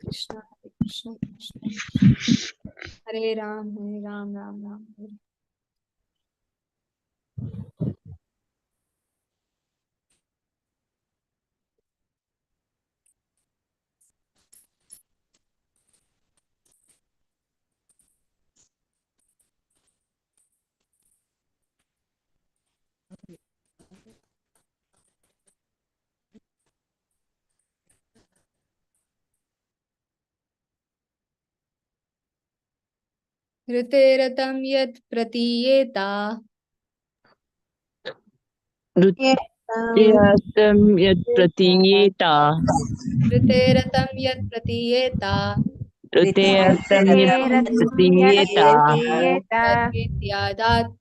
ಕೃಷ್ಣ ಹರೇ ಕೃಷ್ಣ ಕೃಷ್ಣ ಹರೇ ರಾಮ ಹರೇ ರಾಮ ರಾಮ ರಾಮ ಹರೇ. ऋतेरतं यत् प्रतीयेत। ಋತೇರತಂ ಯತ್ ಪ್ರತೀಯೇತ. ಋತೇರತಂ ಯತ್ ಪ್ರತೀಯೇತ. ಋತೇರತಂ ಯತ್ ಪ್ರತೀಯೇತ. ತದ್ವಿದ್ಯಾದಾತ್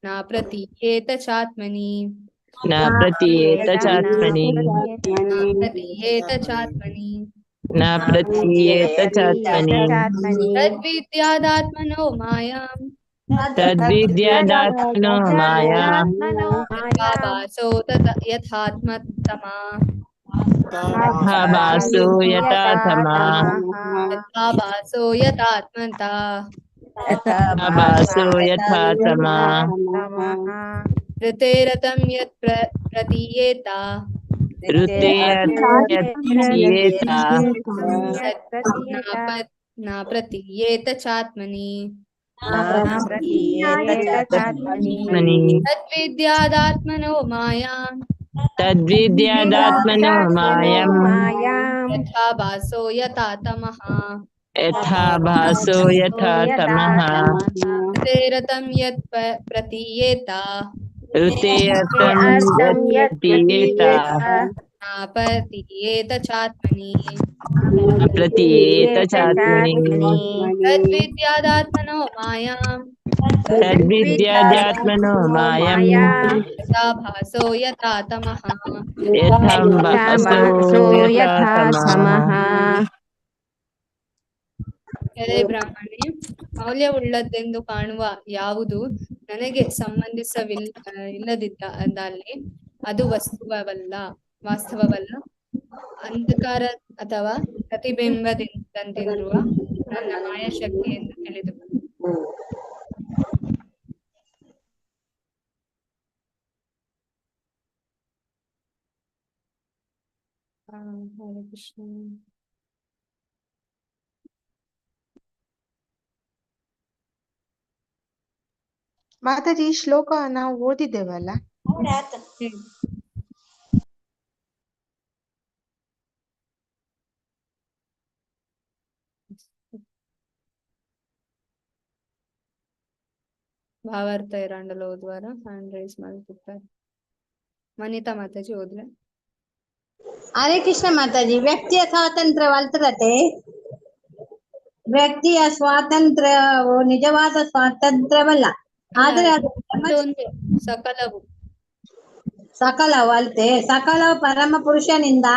ನಾಪ್ರತೀಯೇತ ಚಾತ್ಮನಿ. ನ ಪ್ರತೀಯೇತ ಚಾತ್ಮನಿ. ನಾಪ್ರತೀಯೇತ ಚಾತ್ಮನಿ. ನ ಪ್ರತೀಯೇತ ಚಾತ್ಮನಿ. ತದ್ವಿದ್ಯಾದಾತ್ಮನೋ ಮಾಯಾಂ. ತದ್ವಿದ್ಯಾದಾತ್ಮನೋ ಮಾಯಾಂ. ಯಥಾಭಾಸೋ ಯಥಾತ್ಮತಮಾ. ಯಥಾಭಾಸೋ ಯಥಾತಮಾ. ಯಥಾಭಾಸೋ ಯಥಾತ್ಮತಾ. ಯಥಾಭಾಸೋ ಯಥಾತಮಾ. ಋತೇರತಂ ಯತ್ ಪ್ರತೀಯೇತ. ಋತೇರತಂ ಯತ್ ಪ್ರತೀಯೇತ. ನಾಪ್ರತೀಯೇತ ಚಾತ್ಮನಿ. ಮನಿ. ತದ್ವಿದ್ಯಾದಾತ್ಮನೋ ಮಾಯಾಂ. ತದ್ವಿದ್ಯಾದಾತ್ಮನೋ ಮಾಯಾಂ. ಯಥಾಭಾಸೋ ಯಥಾತಮಃ. ಯಥಾಭಾಸೋ ಯಥಾತಮಃ. ಋತೇರತಂ ಯತ್ ಪ್ರತೀಯೇತ. ಋತೇರತಂ ಯತ್ ಪ್ರತೀಯೇತ. ನಾಪ್ರತೀಯೇತ ಚಾತ್ಮನಿ. ಪ್ರತೀಯೇತ ಚಾತ್ಮನಿ. ತದ್ವಿದ್ಯಾದಾತ್ಮನೋ ಮಾಯಾಂ. ತದ್ವಿದ್ಯಾದಾತ್ಮನೋ ಮಾಯಾಂ. ಯಥಾಭಾಸೋ ಯಥಾತಮಃ. ಯಥಾಭಾಸೋ ಯಥಾತಮಃ. ಎಲೆ ಬ್ರಾಹ್ಮಣೆ, ಮೌಲ್ಯವುಳ್ಳದ್ದೆಂದು ಕಾಣುವ ಯಾವುದು ನನಗೆ ಸಂಬಂಧಿಸವಿಲ್ಲದಿದ್ದಲ್ಲಿ ಅದು ವಸ್ತುವಲ್ಲ, ವಾಸ್ತವವಲ್ಲ. ಅಂಧಕಾರ ಅಥವಾ ಪ್ರತಿಬಿಂಬದಂತಿರುವ ನನ್ನ ಮಾಯಾಶಕ್ತಿ ಎಂದು ತಿಳಿದು. ಹರೇ ಕೃಷ್ಣ. ಮಾತಾಜಿ, ಈ ಶ್ಲೋಕ ನಾವು ಓದಿದ್ದೇವಲ್ಲ? ಭಾವಾರ್ಥ ಇರಾಂಡಲ ಓದುವಾರ ಹ್ಯಾಂಡ್ ರೈಸ್ ಮಾಡ್ತಿರ್ತಾರೆ. ವನಿತಾ ಮಾತಾಜಿ ಓದ್ಲೆ. ಹರೇ ಕೃಷ್ಣ ಮಾತಾಜಿ. ವ್ಯಕ್ತಿಯ ಸ್ವಾತಂತ್ರ್ಯವಲ್ತರತೆ, ವ್ಯಕ್ತಿಯ ಸ್ವಾತಂತ್ರ್ಯವು ನಿಜವಾದ ಸ್ವಾತಂತ್ರ್ಯವಲ್ಲ, ಆದರೆ ಅದು ಒಂದು ಸಕಲವು ಸಕಲವಲ್ತೆ ಸಕಲವು ಪರಮ ಪುರುಷನಿಂದ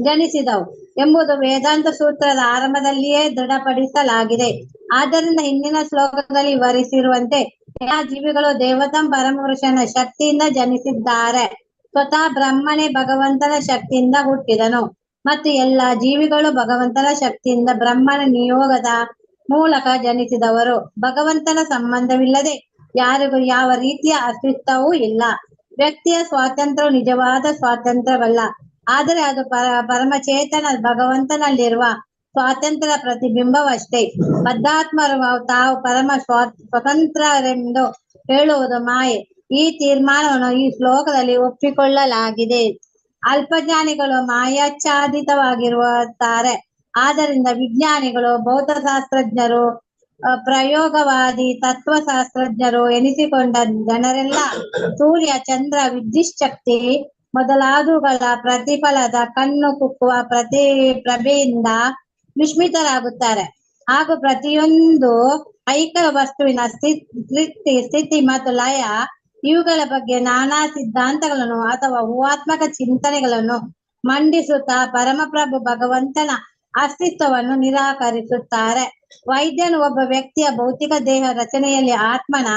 ಜನಿಸಿದವು ಎಂಬುದು ವೇದಾಂತ ಸೂತ್ರದ ಆರಂಭದಲ್ಲಿಯೇ ದೃಢಪಡಿಸಲಾಗಿದೆ. ಆದ್ದರಿಂದ ಹಿಂದಿನ ಶ್ಲೋಕದಲ್ಲಿ ವಿವರಿಸಿರುವಂತೆ ಎಲ್ಲ ಜೀವಿಗಳು ದೇವತಂ ಪರಮಪುರುಷನ ಶಕ್ತಿಯಿಂದ ಜನಿಸಿದ್ದಾರೆ. ಸ್ವತಃ ಬ್ರಹ್ಮನೇ ಭಗವಂತನ ಶಕ್ತಿಯಿಂದ ಹುಟ್ಟಿದನು ಮತ್ತು ಎಲ್ಲ ಜೀವಿಗಳು ಭಗವಂತನ ಶಕ್ತಿಯಿಂದ ಬ್ರಹ್ಮನ ನಿಯೋಗದ ಮೂಲಕ ಜನಿಸಿದವರು. ಭಗವಂತನ ಸಂಬಂಧವಿಲ್ಲದೆ ಯಾರಿಗೂ ಯಾವ ರೀತಿಯ ಅಸ್ತಿತ್ವವೂ ಇಲ್ಲ. ವ್ಯಕ್ತಿಯ ಸ್ವಾತಂತ್ರ್ಯವು ನಿಜವಾದ ಸ್ವಾತಂತ್ರ್ಯವಲ್ಲ, ಆದರೆ ಅದು ಪರಮಚೇತನ ಭಗವಂತನಲ್ಲಿರುವ ಸ್ವಾತಂತ್ರ್ಯ ಪ್ರತಿಬಿಂಬವಷ್ಟೇ. ಬದ್ಧಾತ್ಮರು ತಾವು ಪರಮ ಸ್ವತಂತ್ರರೆಂದು ಹೇಳುವುದು ಮಾಯೆ. ಈ ತೀರ್ಮಾನವನ್ನು ಈ ಶ್ಲೋಕದಲ್ಲಿ ಒಪ್ಪಿಕೊಳ್ಳಲಾಗಿದೆ. ಅಲ್ಪಜ್ಞಾನಿಗಳು ಮಾಯಾಚ್ಛಾದಿತವಾಗಿರುತ್ತಾರೆ. ಆದ್ದರಿಂದ ವಿಜ್ಞಾನಿಗಳು, ಭೌತಶಾಸ್ತ್ರಜ್ಞರು, ಪ್ರಯೋಗವಾದಿ ತತ್ವಶಾಸ್ತ್ರಜ್ಞರು ಎನಿಸಿಕೊಂಡ ಜನರೆಲ್ಲ ಸೂರ್ಯ, ಚಂದ್ರ, ವಿದ್ಯುಚ್ಛಕ್ತಿ ಮೊದಲಾದವುಗಳ ಪ್ರತಿಫಲದ ಕಣ್ಣು ಕುಕ್ಕುವ ಪ್ರಭೆಯಿಂದ ವಿಸ್ಮಿತರಾಗುತ್ತಾರೆ. ಹಾಗೂ ಪ್ರತಿಯೊಂದು ಐಕ ವಸ್ತುವಿನ ಸ್ಥಿತಿ ಮತ್ತು ಲಯ ಇವುಗಳ ಬಗ್ಗೆ ನಾನಾ ಸಿದ್ಧಾಂತಗಳನ್ನು ಅಥವಾ ಊಹಾತ್ಮಕ ಚಿಂತನೆಗಳನ್ನು ಮಂಡಿಸುತ್ತಾ ಪರಮಪ್ರಭು ಭಗವಂತನ ಅಸ್ತಿತ್ವವನ್ನು ನಿರಾಕರಿಸುತ್ತಾರೆ. ವೈದ್ಯನು ಒಬ್ಬ ವ್ಯಕ್ತಿಯ ಭೌತಿಕ ದೇಹ ರಚನೆಯಲ್ಲಿ ಆತ್ಮನ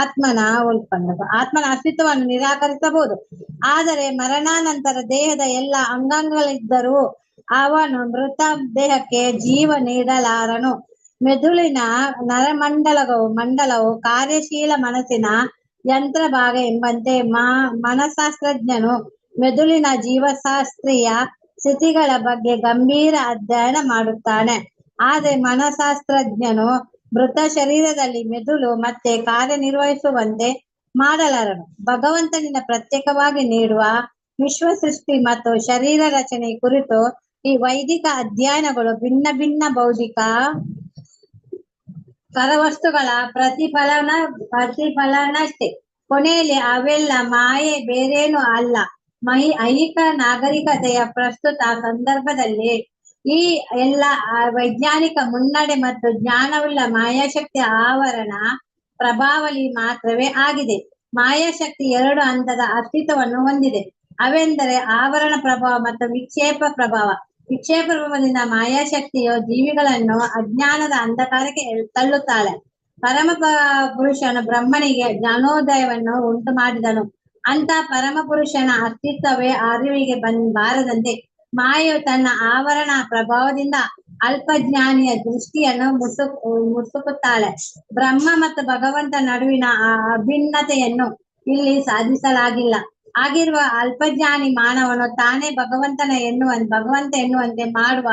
ಆತ್ಮನ ಅಸ್ತಿತ್ವವನ್ನು ನಿರಾಕರಿಸಬಹುದು. ಆದರೆ ಮರಣಾನಂತರ ದೇಹದ ಎಲ್ಲ ಅಂಗಾಂಗಗಳಿದ್ದರೂ ಅವನು ಮೃತ ದೇಹಕ್ಕೆ ಜೀವ ನೀಡಲಾರನು. ಮೆದುಳಿನ ನರಮಂಡಲವು ಕಾರ್ಯಶೀಲ ಮನಸ್ಸಿನ ಯಂತ್ರ ಭಾಗ ಎಂಬಂತೆ ಮನಃಶಾಸ್ತ್ರಜ್ಞನು ಮೆದುಳಿನ ಜೀವಶಾಸ್ತ್ರೀಯ ಸ್ಥಿತಿಗಳ ಬಗ್ಗೆ ಗಂಭೀರ ಅಧ್ಯಯನ ಮಾಡುತ್ತಾನೆ. ಆದರೆ ಮನಃಶಾಸ್ತ್ರಜ್ಞನು ಮೃತ ಶರೀರದಲ್ಲಿ ಮೆದುಳು ಮತ್ತೆ ಕಾರ್ಯನಿರ್ವಹಿಸುವಂತೆ ಮಾಡಲಾರನು. ಭಗವಂತನಿಂದ ಪ್ರತ್ಯೇಕವಾಗಿ ನೀಡುವ ವಿಶ್ವ ಸೃಷ್ಟಿ ಮತ್ತು ಶರೀರ ರಚನೆ ಕುರಿತು ಈ ವೈದಿಕ ಅಧ್ಯಯನಗಳು ಭಿನ್ನ ಭಿನ್ನ ಬೌದ್ಧಿಕ ಕರವಸ್ತುಗಳ ಪ್ರತಿಫಲನಷ್ಟೇ. ಕೊನೆಯಲ್ಲಿ ಅವೆಲ್ಲ ಮಾಯೆ, ಬೇರೇನೂ ಅಲ್ಲ. ಐಹಿಕ ನಾಗರಿಕತೆಯ ಪ್ರಸ್ತುತ ಸಂದರ್ಭದಲ್ಲಿ ಈ ಎಲ್ಲ ವೈಜ್ಞಾನಿಕ ಮುನ್ನಡೆ ಮತ್ತು ಜ್ಞಾನವುಳ್ಳ ಮಾಯಾಶಕ್ತಿಯ ಆವರಣ ಪ್ರಭಾವಳಿ ಮಾತ್ರವೇ ಆಗಿದೆ. ಮಾಯಾಶಕ್ತಿ ಎರಡು ಹಂತದ ಅಸ್ತಿತ್ವವನ್ನು ಹೊಂದಿದೆ. ಅವೆಂದರೆ ಆವರಣ ಪ್ರಭಾವ ಮತ್ತು ವಿಕ್ಷೇಪ ಪ್ರಭಾವ. ವಿಕ್ಷೇಪ ಪ್ರಭಾವದಿಂದ ಮಾಯಾಶಕ್ತಿಯು ಜೀವಿಗಳನ್ನು ಅಜ್ಞಾನದ ಅಂಧಕಾರಕ್ಕೆ ತಳ್ಳುತ್ತಾಳೆ. ಪರಮ ಪುರುಷನು ಬ್ರಹ್ಮನಿಗೆ ಜ್ಞಾನೋದಯವನ್ನು ಉಂಟು ಮಾಡಿದನು. ಅಂತ ಪರಮ ಪುರುಷನ ಅಸ್ತಿತ್ವವೇ ಅರಿವಿಗೆ ಬಾರದಂತೆ ಮಾಯೆಯು ತನ್ನ ಆವರಣ ಪ್ರಭಾವದಿಂದ ಅಲ್ಪಜ್ಞಾನಿಯ ದೃಷ್ಟಿಯನ್ನು ಮುಸುಕುತ್ತಾಳೆ. ಬ್ರಹ್ಮ ಮತ್ತು ಭಗವಂತ ನಡುವಿನ ಅಭಿನ್ನತೆಯನ್ನು ಇಲ್ಲಿ ಸಾಧಿಸಲಾಗಿಲ್ಲ. ಆಗಿರುವ ಅಲ್ಪಜ್ಞಾನಿ ಮಾನವನು ತಾನೇ ಭಗವಂತ ಎನ್ನುವಂತೆ ಮಾಡುವ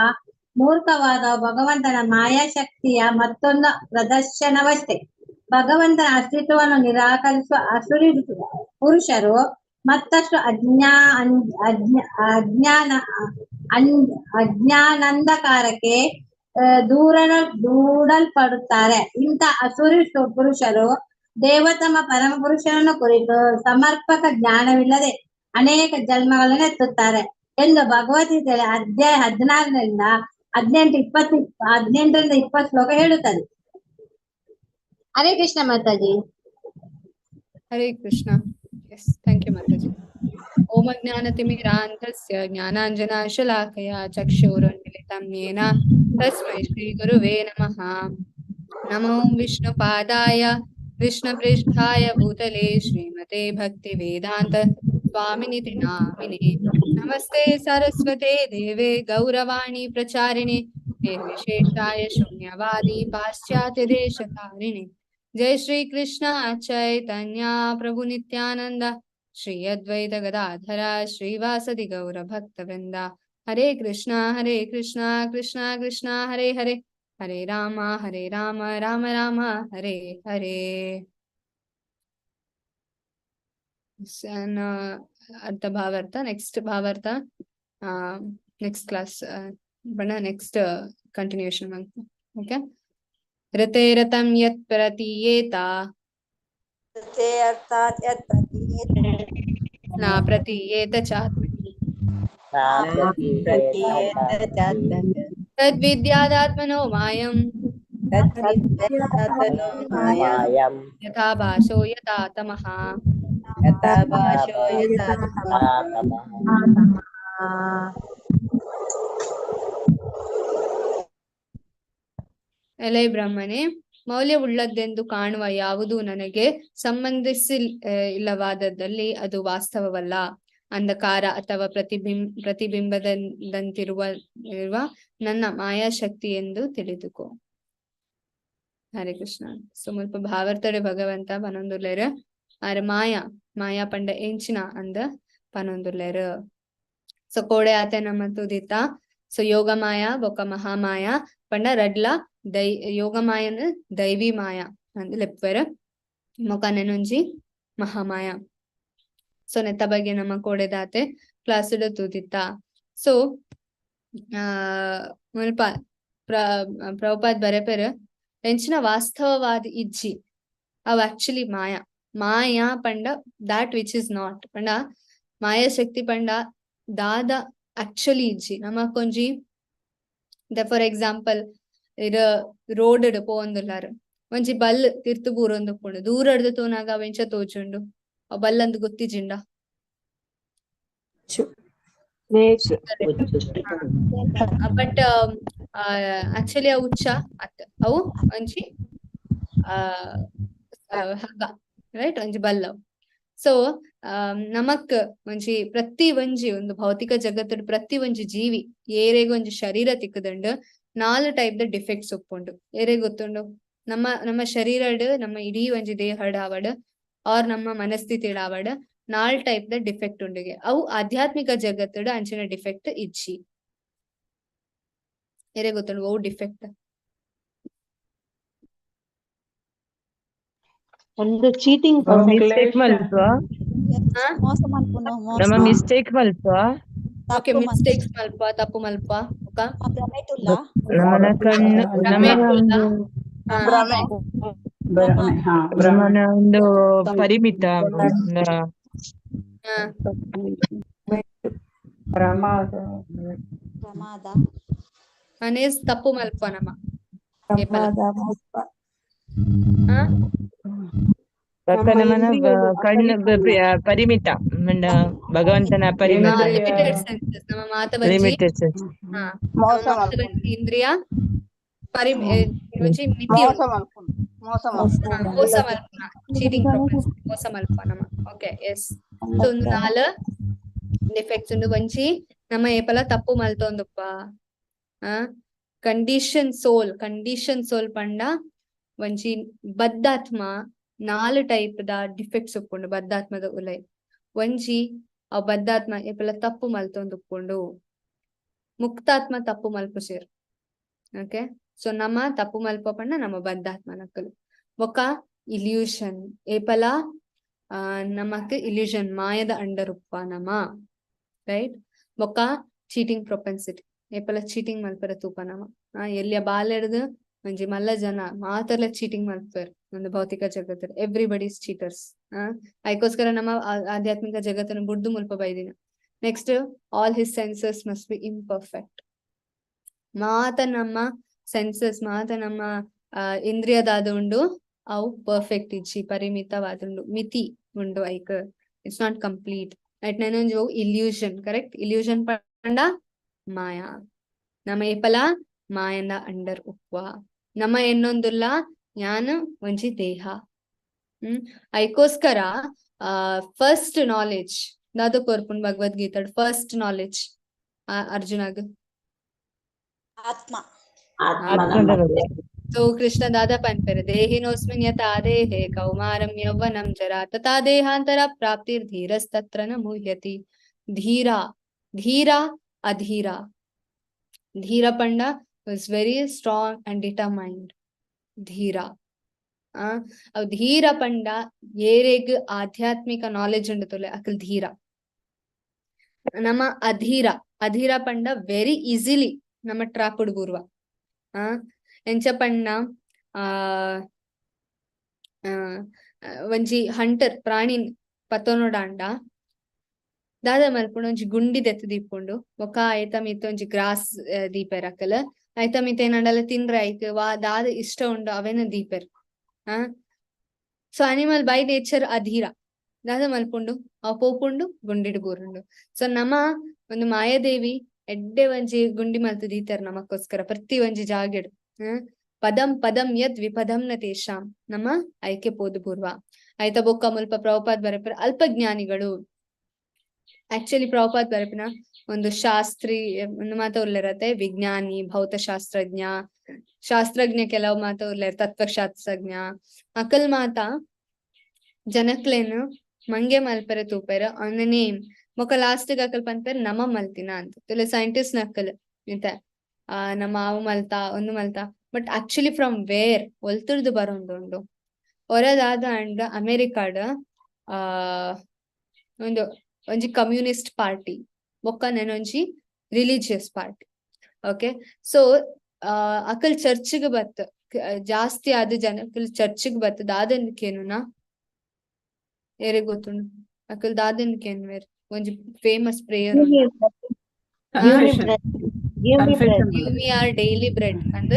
ಮೂರ್ಖವಾದ ಭಗವಂತನ ಮಾಯಾಶಕ್ತಿಯ ಮತ್ತೊಂದು ಪ್ರದರ್ಶನವಷ್ಟೇ. ಭಗವಂತನ ಅಸ್ತಿತ್ವವನ್ನು ನಿರಾಕರಿಸುವ ಅಸುರಿ ಪುರುಷರು ಮತ್ತಷ್ಟು ಅಜ್ಞಾನಂಧಕಾರಕ್ಕೆ ದೂಡಲ್ಪಡುತ್ತಾರೆ. ಇಂಥ ಅಸುರಿ ಪುರುಷರು ದೇವತಮ ಪರಮ ಪುರುಷನನ್ನು ಕುರಿತು ಸಮರ್ಪಕ ಜ್ಞಾನವಿಲ್ಲದೆ ಅನೇಕ ಜನ್ಮಗಳನ್ನು ಎತ್ತುತ್ತಾರೆ ಎಂದು ಭಗವದ್ಗೀತೆಯಲ್ಲಿ ಅಧ್ಯಾಯ 16ರಿಂದ 18, 20, 18ರಿಂದ 20 ಶ್ಲೋಕ ಹೇಳುತ್ತದೆ. Hare Krishna Mataji. Hare Krishna. Yes, thank you Mataji. Om ಅಜ್ಞಾನತಿಮಿರಾಂಧಸ್ಯ ಜ್ಞಾನಾಂಜನಾಶಲಾಕಯ ಚಕ್ಷುರುನ್ಮಿಲಿತಂ ಯೇನ ತಸ್ಮೈ ಶ್ರೀ ಗುರುವೇ ನಮಃ. ನಮೋ ವಿಷ್ಣುಪಾದಾಯ ವಿಷ್ಣುಪೃಷ್ಠಾಯ ಭೂತಲೆ ಶ್ರೀಮತೆ ಭಕ್ತಿ ವೇದಾಂತ ಸ್ವಾಮಿನಿತಿ ನಾಮಿನೆ. ನಮಸ್ತೆ ಸರಸ್ವತೆ ದೇವೆ ಗೌರವಾಣಿ ಪ್ರಚಾರಿಣೆ ನಿರ್ವಿಶೇಷಾಯ ಶೂನ್ಯವಾದಿ ಪಾಶ್ಚಾತ್ಯ ದೇಶಕಾರಿಣೆ. ಜಯ ಶ್ರೀ ಕೃಷ್ಣ ಚೈತನ್ಯ ಪ್ರಭು ನಿತ್ಯಾನಂದ ಶ್ರೀ ಅದ್ವೈತ ಗದಾಧರ ಶ್ರೀವಾಸದಿ ಗೌರ ಭಕ್ತ ವೃಂದ. ಹರೇ ಕೃಷ್ಣ ಹರೇ ಕೃಷ್ಣ ಕೃಷ್ಣ ಕೃಷ್ಣ ಹರೇ ಹರೇ, ಹರೇ ರಾಮ ಹರೇ ರಾಮ ರಾಮ ರಾಮ ಹರೇ ಹರೇ. ಅರ್ಥ ಭಾವಾರ್ಥ, ನೆಕ್ಸ್ಟ್ ಭಾವಾರ್ಥ ನೆಕ್ಸ್ಟ್ ಕ್ಲಾಸ್ ಬಣ್ಣ ನೆಕ್ಸ್ಟ್ ಕಂಟಿನ್ಯೂಷನ್. ಓಕೆ. ಋತೆ ರತಂ ಯತ್ ಪ್ರತೀಯೇತ ಋತೆ ಅರ್ಥಾತ್ ಯತ್ ಪ್ರತೀಯೇತ ನ ಪ್ರತೀಯೇತ ಚಾತ್ಮನಿ ಪ್ರತೀಯೇತ ಚಾತ್ಮನಿ ತದ್ವಿದ್ಯಾದಾತ್ಮನೋ ಮಾಯಂ ತದ್ವಿದ್ಯಾದಾತ್ಮನೋ ಮಾಯಂ ಯಥಾ ಭಾಷೋ ಯಥಾ ತಮಃ ಯಥಾ ಭಾಷೋ ಯಥಾ ತಮಃ. ಎಲೆ ಬ್ರಹ್ಮನೇ, ಮೌಲ್ಯವುಳ್ಳದ್ದೆಂದು ಕಾಣುವ ಯಾವುದು ನನಗೆ ಸಂಬಂಧಿಸಿ ಇಲ್ಲವಾದದ್ದಲ್ಲಿ ಅದು ವಾಸ್ತವವಲ್ಲ. ಅಂಧಕಾರ ಅಥವಾ ಪ್ರತಿಬಿಂಬದಂತಿರುವ ಇರುವ ನನ್ನ ಮಾಯಾಶಕ್ತಿ ಎಂದು ತಿಳಿದುಕೋ. ಹರೇ ಕೃಷ್ಣ. ಸೊ ಮುಲ್ಪ ಭಾವರ್ತಡೆ ಭಗವಂತ ಪನೊಂದುಲ್ಲೆರ್ ಆರ್ ಮಾಯಾ ಮಾಯಾ ಪಂಡ ಎಂಚಿನ ಅಂದ ಪನೊಂದುಲ್ಲೆರ್. ಸೊ ಕೋಡೆ ಆತೆ ನಮ್ಮ ತುದಿತ. ಸೊ ಯೋಗ ಮಾಯಾ ಬೊಕ್ಕ ಮಹಾಮಾಯಾ ಪಂಡ ರಡ್ಲ ದೈ ಯೋಗ ಮಾಯನ ದೈವಿ ಮಾಯಾ ಅಂದ್ ಲೆಪ್ಪೆರ್ ಮೊಕನೆನೊಂಜಿ ಮಹಾಮಾಯಾ. ಸೊ ನೆತ್ತ ಬಗ್ಗೆ ನಮ್ಮ ಕೋಡೆದಾತೆ ಕ್ಲಾಸ್ ತೂದಿತ್ತ. ಸೊ ಮುಲ್ಪ ಪ್ರಭುಪಾದ್ ಬರೆಪೆರ್ ಎಂಚಿನ ವಾಸ್ತವವಾದ ಇಜ್ಜಿ ಅವ್ ಆಕ್ಚುಲಿ ಮಾಯಾ. ಮಾಯಾ ಪಂಡ that which is not ಪಂಡ ಮಾಯಾಶಕ್ತಿ ಪಂಡ ದಾದ ಆಕ್ಚುಲಿ ಇಜ್ಜಿ. ನಮಕೊಂಜಿ the for example ಇರ ರೋಡ್ ಪೋವೊಂದುಲ್ಲಾರ್ ಒಂಜಿ ಬಲ್ ತಿರ್ತು ಬೂರೊಂದುಪ್ಪುಂಡು ದೂರ ಹಿಡ್ದು ತೂನಾಗ ಅವೆಂಚ ತೋಜುಂಡು ಆ ಬಲ್ ಅಂದ್ ಗೊತ್ತಿಜಿಂಡ ಬಟ್ ಆಕ್ಚುಲಿ ಅವು ಉಚ್ಚ ಅತ್ ಅವು ಒಂಜಿ ಹಗ್ಗ ರೈಟ್ ಒಂಜಿ ಬಲ್ ಅವು. ಸೊ ನಮಕ್ ಒಂಜಿ ಪ್ರತಿ ಒಂಜಿ ಒಂದು ಭೌತಿಕ ಜಗತ್ತುಡು ಪ್ರತಿ ಒಂಜಿ ಜೀವಿ ಏರೆಗ್ ಒಂಜಿ ಶರೀರ ತಿಕ್ಕುದುಂಡು ನಾಲ್ ಟೈಪ್ ದ ಡಿಫೆಕ್ಟ್ಸ್ ಉಪ್ಪುಂಡು. ಏರೆಗ್ ಗೊತ್ತುಂಡು? ನಮ್ಮ ನಮ್ಮ ಶರೀರಡ್, ನಮ್ಮ ಇಡೀ ಒಂಜಿ ದೇಹಡ್ ಆವಡ್ ಆರ್ ನಮ್ಮ ಮನಸ್ಥಿತಿಡ್ ಆವಡ್ ನಾಲ್ ಟೈಪ್ ದ ಡಿಫೆಕ್ಟ್ ಉಂಡುಗೆ. ಅವು ಆಧ್ಯಾತ್ಮಿಕ ಜಗತ್ತುಡು ಅಂಚಿನ ಡಿಫೆಕ್ಟ್ ಇಜ್ಜಿ. ಏರೆಗ್ ಗೊತ್ತುಂಡು ಒವು ಡಿಫೆಕ್ಟ್? ಒಂದು ಚೀಟಿಂಗ್. ಮಿಸ್ಟೇಕ್ ಮಲ್ಪ. ಮೋಸ ಮಲ್ಪುನು. ನಮ್ಮ ಮಿಸ್ಟೇಕ್ ಮಲ್ಪ. ಓಕೆ, ಮಿಸ್ಟೇಕ್ಸ್ ಮಲ್ಪ, ತಪ್ಪು ಮಲ್ಪ. ಬೊಕ ಭ್ರಮೆ ತುಲ್ಲ. ನಮನ ಕಣ್ಣು ಭ್ರಮೆ ನಮನ ತುಲ್ಲ. ಒಂದು ಭ್ರಮೆ, ಹಾ, ಭ್ರಮೆ. ನಮನ ಒಂದು ಪರಿಮಿತ ಪ್ರಮಾದ. ಪ್ರಮಾದ. ಅನೇಸ್ ತಪ್ಪು ಮಲ್ಪ ನಮ ಏಪಲ. ಬೊಕ್ಕ ನಮನ ಕಣ್ಣು ಪರಿಮಿತ ಮಂಡ ಭಗವಂತನ ಪರಿಮಿತ. ಲಿಮಿಟೆಡ್ ಸೆನ್ಸಸ್ ನಮ್ಮ ಮಾತ ಒಂಜಿ ಲಿಮಿಟೆಡ್. ನಮ್ಮ ಮಾತ ಒಂಜಿ ಇಂದ್ರಿಯ ಒಂಜಿ ಮಿತಿ ಮೋಸ ಮಲ್ಪುನು, ಮೋಸ ಮಲ್ಪುನು. ಮೋಸ ಮಲ್ಪುನ, ಚೀಟಿಂಗ್, ಮೋಸ ಮಲ್ಪುನ ನಮ. Okay, yes. ಸೊ ಒಂದು ನಾಲ್ ಡಿಫೆಕ್ಟ್ಸ್ ಉಂಡು. ಒಂಜಿ ನಮ್ಮ ಏಪಲ ತಪ್ಪು ಮಲ್ತೊಂದುಪ್ಪ. ಕಂಡೀಷನ್ ಸೋಲ್, ಕಂಡೀಷನ್ ಸೋಲ್ ಪಂಡ ಒಂಜಿ ಬದ್ಧಾತ್ಮ ನಾಲ್ ಟೈಪ್ ದ ಡಿಫೆಕ್ಟ್ಸ್ ಉಪ್ಪುಂಡು ಬದ್ಧಾತ್ಮದ ಉಲೈ. ಒಂಜಿ ಅವ್ ಬದ್ಧಾತ್ಮ ಏಪಲ ತಪ್ಪು ಮಲ್ತೊಂದುಪ್ಪುಂಡು. ಮುಕ್ತಾತ್ಮ ತಪ್ಪು ಮಲ್ಪುಜೆರ್. ಓಕೆ, ಸೊ ನಮ್ಮ ತಪ್ಪು ಮಲ್ಪ ಪಂಡ ನಮ್ಮ ಬದ್ಧಾತ್ಮ ನಕಲು. ಬೊಕ್ಕ ಇಲ್ಯೂಷನ್, ಏಪಲ ನಮಕ್ ಇಲ್ಯೂಷನ್ ಮಾಯದ ಅಂಡರುಪ್ಪ ನಮ, ರೈಟ್? ಬೊಕ್ಕ ಚೀಟಿಂಗ್ ಪ್ರೊಪೆನ್ಸಿಟಿ, ಏಪಲ ಚೀಟಿಂಗ್ ಮಲ್ಪರ ತೂಪ ನಮ. ಎಲ್ಲಿಯ ಬಾಲೆಡ್ದು ಒಂಜಿ ಮಲ್ಲ ಜನ ಮಾತೆರ್ಲ ಚೀಟಿಂಗ್ ಮಲ್ಪೆರ್ ಒಂದು ಭೌತಿಕ ಜಗತ್ತು. Everybody is cheaters. ಅದಕ್ಕೋಸ್ಕರ ನಮ್ಮ ಆಧ್ಯಾತ್ಮಿಕ ಜಗತ್ತನ್ನು ಬುಡ್ದು ಮುಲ್ಪ ಬೈದಿನ. Next, all his senses must be imperfect. ಮಾತ ನಮ್ಮ ಸೆನ್ಸಸ್, ಮಾತ ನಮ್ಮ ಇಂದ್ರಿಯದಾದ ಉಂಡು ಅವು ಪರ್ಫೆಕ್ಟ್ ಇಜ್ಜಿ, ಪರಿಮಿತವಾದುಂಡು, ಮಿತಿ ಉಂಡು ಐಕ್, it's not complete. Right? ನನೊಂಜಿ ಇಲ್ಯೂಷನ್, ಕರೆಕ್ಟ್? ಇಲ್ಯೂಷನ್ ಪಂಡ ಮಾಯಾ. ನಮ್ಮ ಏಪಲ ಮಾಯನ ಅಂಡರ್ ಉಪ್ಪ ನಮ್ಮ ಎನ್ನೊಂದುಲ್ಲ ಯಾನ್ ಒಂಜಿ ದೇಹ. ಐಕೋಸ್ಕರ ಫಸ್ಟ್ ನಾಲೆಜ್ ದಾದ ಕೊರ್ಪುಂಡು ಭಗವದ್ಗೀತೆ? ಫಸ್ಟ್ ನಾಲೆಜ್ ಅರ್ಜುನಗ್ ಆತ್ಮ. ಆತ್ಮದ ಬಗ್ಗೆ. ಸೊ ಕೃಷ್ಣ ದಾದ ಪನ್ಪೆರ್, ದೇಹಿನೋಸ್ಮಿನ್ ಯಥಾ ದೇಹೆ ಕೌಮಾರಂ ಯೌವನಂ ಜರಾ ತಥಾ ದೇಹಾಂತರ ಪ್ರಾಪ್ತಿರ್ ಧೀರಸ್ತತ್ರ ನ ಮುಹ್ಯತಿ. ಧೀರ, ಧೀರ ಅಧೀರ. ಧೀರ ಪಂಡ was very strong and determined. ಧೀರ ಅವ್ ಧೀರ ಪಂಡ ಏರೆಗ್ ಆಧ್ಯಾತ್ಮಿಕ ನಾಲೆಜ್ ಉಂಡು ತೊಲೆ ಅಕಲ್ ಧೀರ. ನಮ್ಮ ಅಧೀರ, ಅಧೀರ ಪಂಡ ವೆರಿ ಈಸಿಲಿ ನಮ್ಮ ಟ್ರಾಪ್ ಬೂರ್ವ. ಎಂಚ ಪಂಡ ಆ ಒಂಜಿ ಹಂಟರ್ ಪ್ರಾಣಿ ಪತ್ತೊನೊಡಾಂಡ ದಾದ ಮಲ್ಪುಂಡು? ಒಂಜಿ ಗುಂಡಿ ದೆತ್ತ್ ದೀಪುಂಡು. ಬೊಕ್ಕ ಐತ ಮಿತ್ತ್ ಒಂಜಿ ಗ್ರಾಸ್ ದೀಪೆರ್ ಅಕಲ್. ಐತ ಮಿತ್ತ್ ಏನಂಡಲ ತಿನ್ರೆ ಐಕ್ ವಾ ದಾದ ಇಷ್ಟ ಉಂಡು ಅವೆನ ದೀಪೆರ್. ಸೊ ಅನಿಮಲ್ ಬೈ ನೇಚರ್ ಅಧೀರ. ದಾದ ಮಲ್ಪುಂಡು? ಅವ್ ಪೋಪುಂಡು ಗುಂಡಿಡ್ ಬೂರುಂಡು. ಸೊ ನಮ ಒಂದು ಮಾಯಾದೇವಿ ಎಡ್ಡೆ ಒಂಜಿ ಗುಂಡಿ ಮಲ್ತ್ ದೀತೆರ್ ನಮಕ್ಕೋಸ್ಕರ ಪ್ರತಿ ಒಂಜಿ ಜಾಗೆಡ್. ಪದಂ ಪದಂ ಯದ್ ವಿಪದಂ ನ ತೇಷಾಂ ನಮ್ಮ ಐಕೆ ಪೋದು ಪೂರ್ವ. ಆಯ್ತಾ? ಬೊಕ್ಕ ಮುಲ್ಪ ಪ್ರಭುಪಾದ್ ಬರೆಪರ ಅಲ್ಪಜ್ಞಾನಿಗಳು. ಆಕ್ಚುಲಿ ಪ್ರಭುಪಾದ್ ಬರೆಪಿನ ಒಂದು ಶಾಸ್ತ್ರಿ ಒಂದು ಮಾತ ಉಲ್ಲೆರತೆ, ವಿಜ್ಞಾನಿ, ಭೌತಶಾಸ್ತ್ರಜ್ಞ, ಶಾಸ್ತ್ರಜ್ಞ ಕೆಲವು ಮಾತ ಉಲ್ಲೆರ್, ತತ್ವಶಾಸ್ತ್ರಜ್ಞ ಅಕಲ್ ಮಾತ ಜನಕ್ಲೆನ್ ಮಂಗೆ ಮಲ್ಪೆರೆ ತೂಪೆರ್ ಆನ್ the name. ಬೊಕ್ಕ ಲಾಸ್ಟ್ ಅಕಲ್ ಪನ್ಪೆರ್ ನಮ ಮಲ್ತಿನ ಅಂತ. ಸೈಂಟಿಸ್ಟ್ ನಕಲ್ ಇಂತ ನಮ್ಮ ಅವು ಮಲ್ತಾ ಒಂದು Malta, but actually from where ಒಲ್ತುರ್ದು ಬರೊಂದುಂಡು. ಒರದಾದ ಅಂಡ್ ಅಮೆರಿಕಾಡ್ ಒಂದು ಒಂಜಿ ಕಮ್ಯುನಿಸ್ಟ್ ಪಾರ್ಟಿ ಬೊಕ್ಕ ನೆನೊಂಜಿ ರಿಲಿಜಿಯಸ್ ಪಾರ್ಟಿ. ಓಕೆ, ಸೊ ಅಕಲ್ ಚರ್ಚ್ಗೆ ಬತ್ ಜಾಸ್ತಿ ಆದ ಜನಕಲ್ ಚರ್ಚ್ಗೆ ಬತ್ ದಾದನ್ ಕೇನುನಾ ಏರೆಗ್ ಗೊತ್ತುಂಡು? ಅಕಲ್ ದಾದನ್ ಕೇನ್ವೇರ್ ಒಂಜಿ famous prayer? Give me our daily bread ಅಂದ್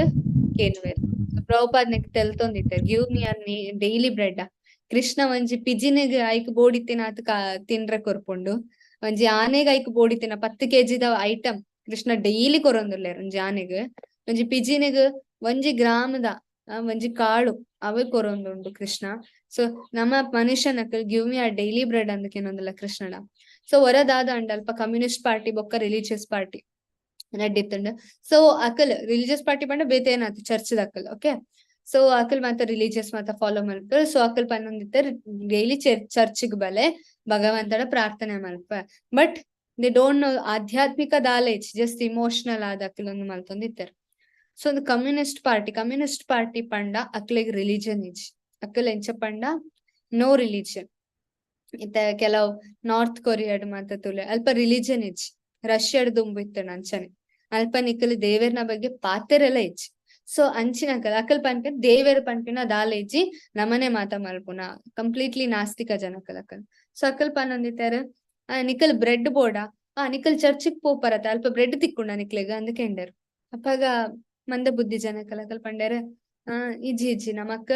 ಕೇನ್ವೇರ್. ಪ್ರಭುಪಾದ್ ನೆಕ್ ತೆಲ್ತೊಂದಿತ್ತೆರ್, give me our daily bread. Krishna ಒಂಜಿ ಪಿಜಿನಿಗ್ ಐಕ್ ಬೋಡಿತ್ತಿನ ಆತ್ ತಿನ್ರೆ ಕೊರ್ಪುಂಡು. ಒಂಜಿ ಆನೆಗ್ ಐಕ್ ಬೋಡಿತ್ತಿನ 10 ಕೆಜಿದ ಐಟಮ್ ಕೃಷ್ಣ ಡೈಲಿ ಕೊರೊಂದುಲ್ಲೆರ್ ಒಂಜಿ ಆನೆಗ್. ಒಂಜಿ ಪಿಜಿನಿಗ್ ಒಂಜಿ ಗ್ರಾಮದ ಒಂಜಿ ಕಾಳು ಅವೇ ಕೊರೊಂದುಂಡು ಕೃಷ್ಣ. ಸೊ ನಮ್ಮ ಮನುಷ್ಯನಕಲ್ give me a daily bread ಅಂದಕೇನೊಂದಲ್ಲ ಕೃಷ್ಣಡ. ಸೊ ಹೊರದಾದ ಅಂಡ ಅಲ್ಪ ಕಮ್ಯುನಿಸ್ಟ್ ಪಾರ್ಟಿ ಬೊಕ್ಕ ರಿಲಿಜಿಯಸ್ ಪಾರ್ಟಿ ನಡ್ಡಿತ್ತುಂಡು. ಸೊ ಅಕಲ್ ರಿಲಿಜಿಯಸ್ ಪಾರ್ಟಿ ಪಂಡ ಬೇತೆ ಏನಾತು ಚರ್ಚ್ ಅಕಲ್. ಓಕೆ, ಸೊ ಅಕಲ್ ಮಾತ ರಿಲಿಜಿಯಸ್ ಮಾತ ಫಾಲೋ ಮಲ್ಪೆರ್. ಸೊ ಅಕಲ್ ಪನ್ನೊಂದಿತ್ತೆರ್ ಡೈಲಿ ಚರ್ಚ್ಗ್ ಬಲೆ ಭಗವಂತಡ ಪ್ರಾರ್ಥನೆ ಮಲ್ಪ. ಬಟ್ they don't know ಆಧ್ಯಾತ್ಮಿಕ ದಾಲೇಜ್, ಜಸ್ಟ್ ಇಮೋಷನಲ್ ಆದ ಅಕಲ್ ಒಂದು ಮಲ್ತೊಂದಿತ್ತೆರ್. ಸೊ ಒಂದು ಕಮ್ಯುನಿಸ್ಟ್ ಪಾರ್ಟಿ, ಕಮ್ಯುನಿಸ್ಟ್ ಪಾರ್ಟಿ ಪಂಡ ಅಕ್ಲೆಗ್ ರಿಲಿಜನ್ ಇಜ್ಜಿ. ಅಕಲ್ ಎಂಚ ಪಂಡ ನೋ ರಿಲಿಜನ್. ಇತ್ತೆ ಕೆಲವು ನಾರ್ತ್ ಕೊರಿಯಾಡ್ ಮಾತ ತೂಲೆ ಅಲ್ಪ ರಿಲಿಜನ್ ಇಜ್ಜಿ. ರಷ್ಯಾಡ್ ದುಂಬು ಇತ್ತಂಡ ಅಂಚನೆ ಅಲ್ಪ ನಿಕಲ್ ದೇವೆರ್ನ ಬಗ್ಗೆ ಪಾತೆರೆಲ್ಲ ಇಜ್ಜಿ. ಸೊ ಅಂಚಿನ ಅಕಲ್ ಅಕಲ್ ಪನ್ಪಿನ ದೇವೆರ್ ಪನ್ಪಿನ ದಾಲ ಇಜ್ಜಿ, ನಮನೆ ಮಾತ ಮಲ್ಪುನ ಕಂಪ್ಲೀಟ್ಲಿ ನಾಸ್ತಿಕ ಜನಕಲ್ ಅಕಲ್. ಸೊ ಅಕಲ್ ಪನ್ನೊಂದಿತ್ತೆರ್ ನಿಕಲ್ ಬ್ರೆಡ್ ಬೋಡ, ನಿಕಲ್ ಚರ್ಚಿಗ್ ಪೋಪರತ ಅಲ್ಪ ಬ್ರೆಡ್ ತಿಕ್ಕುಂಡ ನಿಕ್ಲೆಗ್ ಅಂದ್ ಕೆಂಡರ್. ಅಪಗ ಮಂದ ಬುದ್ಧಿ ಜನಕಲ್ ಅಕಲ್ ಪಂಡೇರ್ ಇಜ್ಜಿ ಇಜ್ಜಿ ನಮಕ್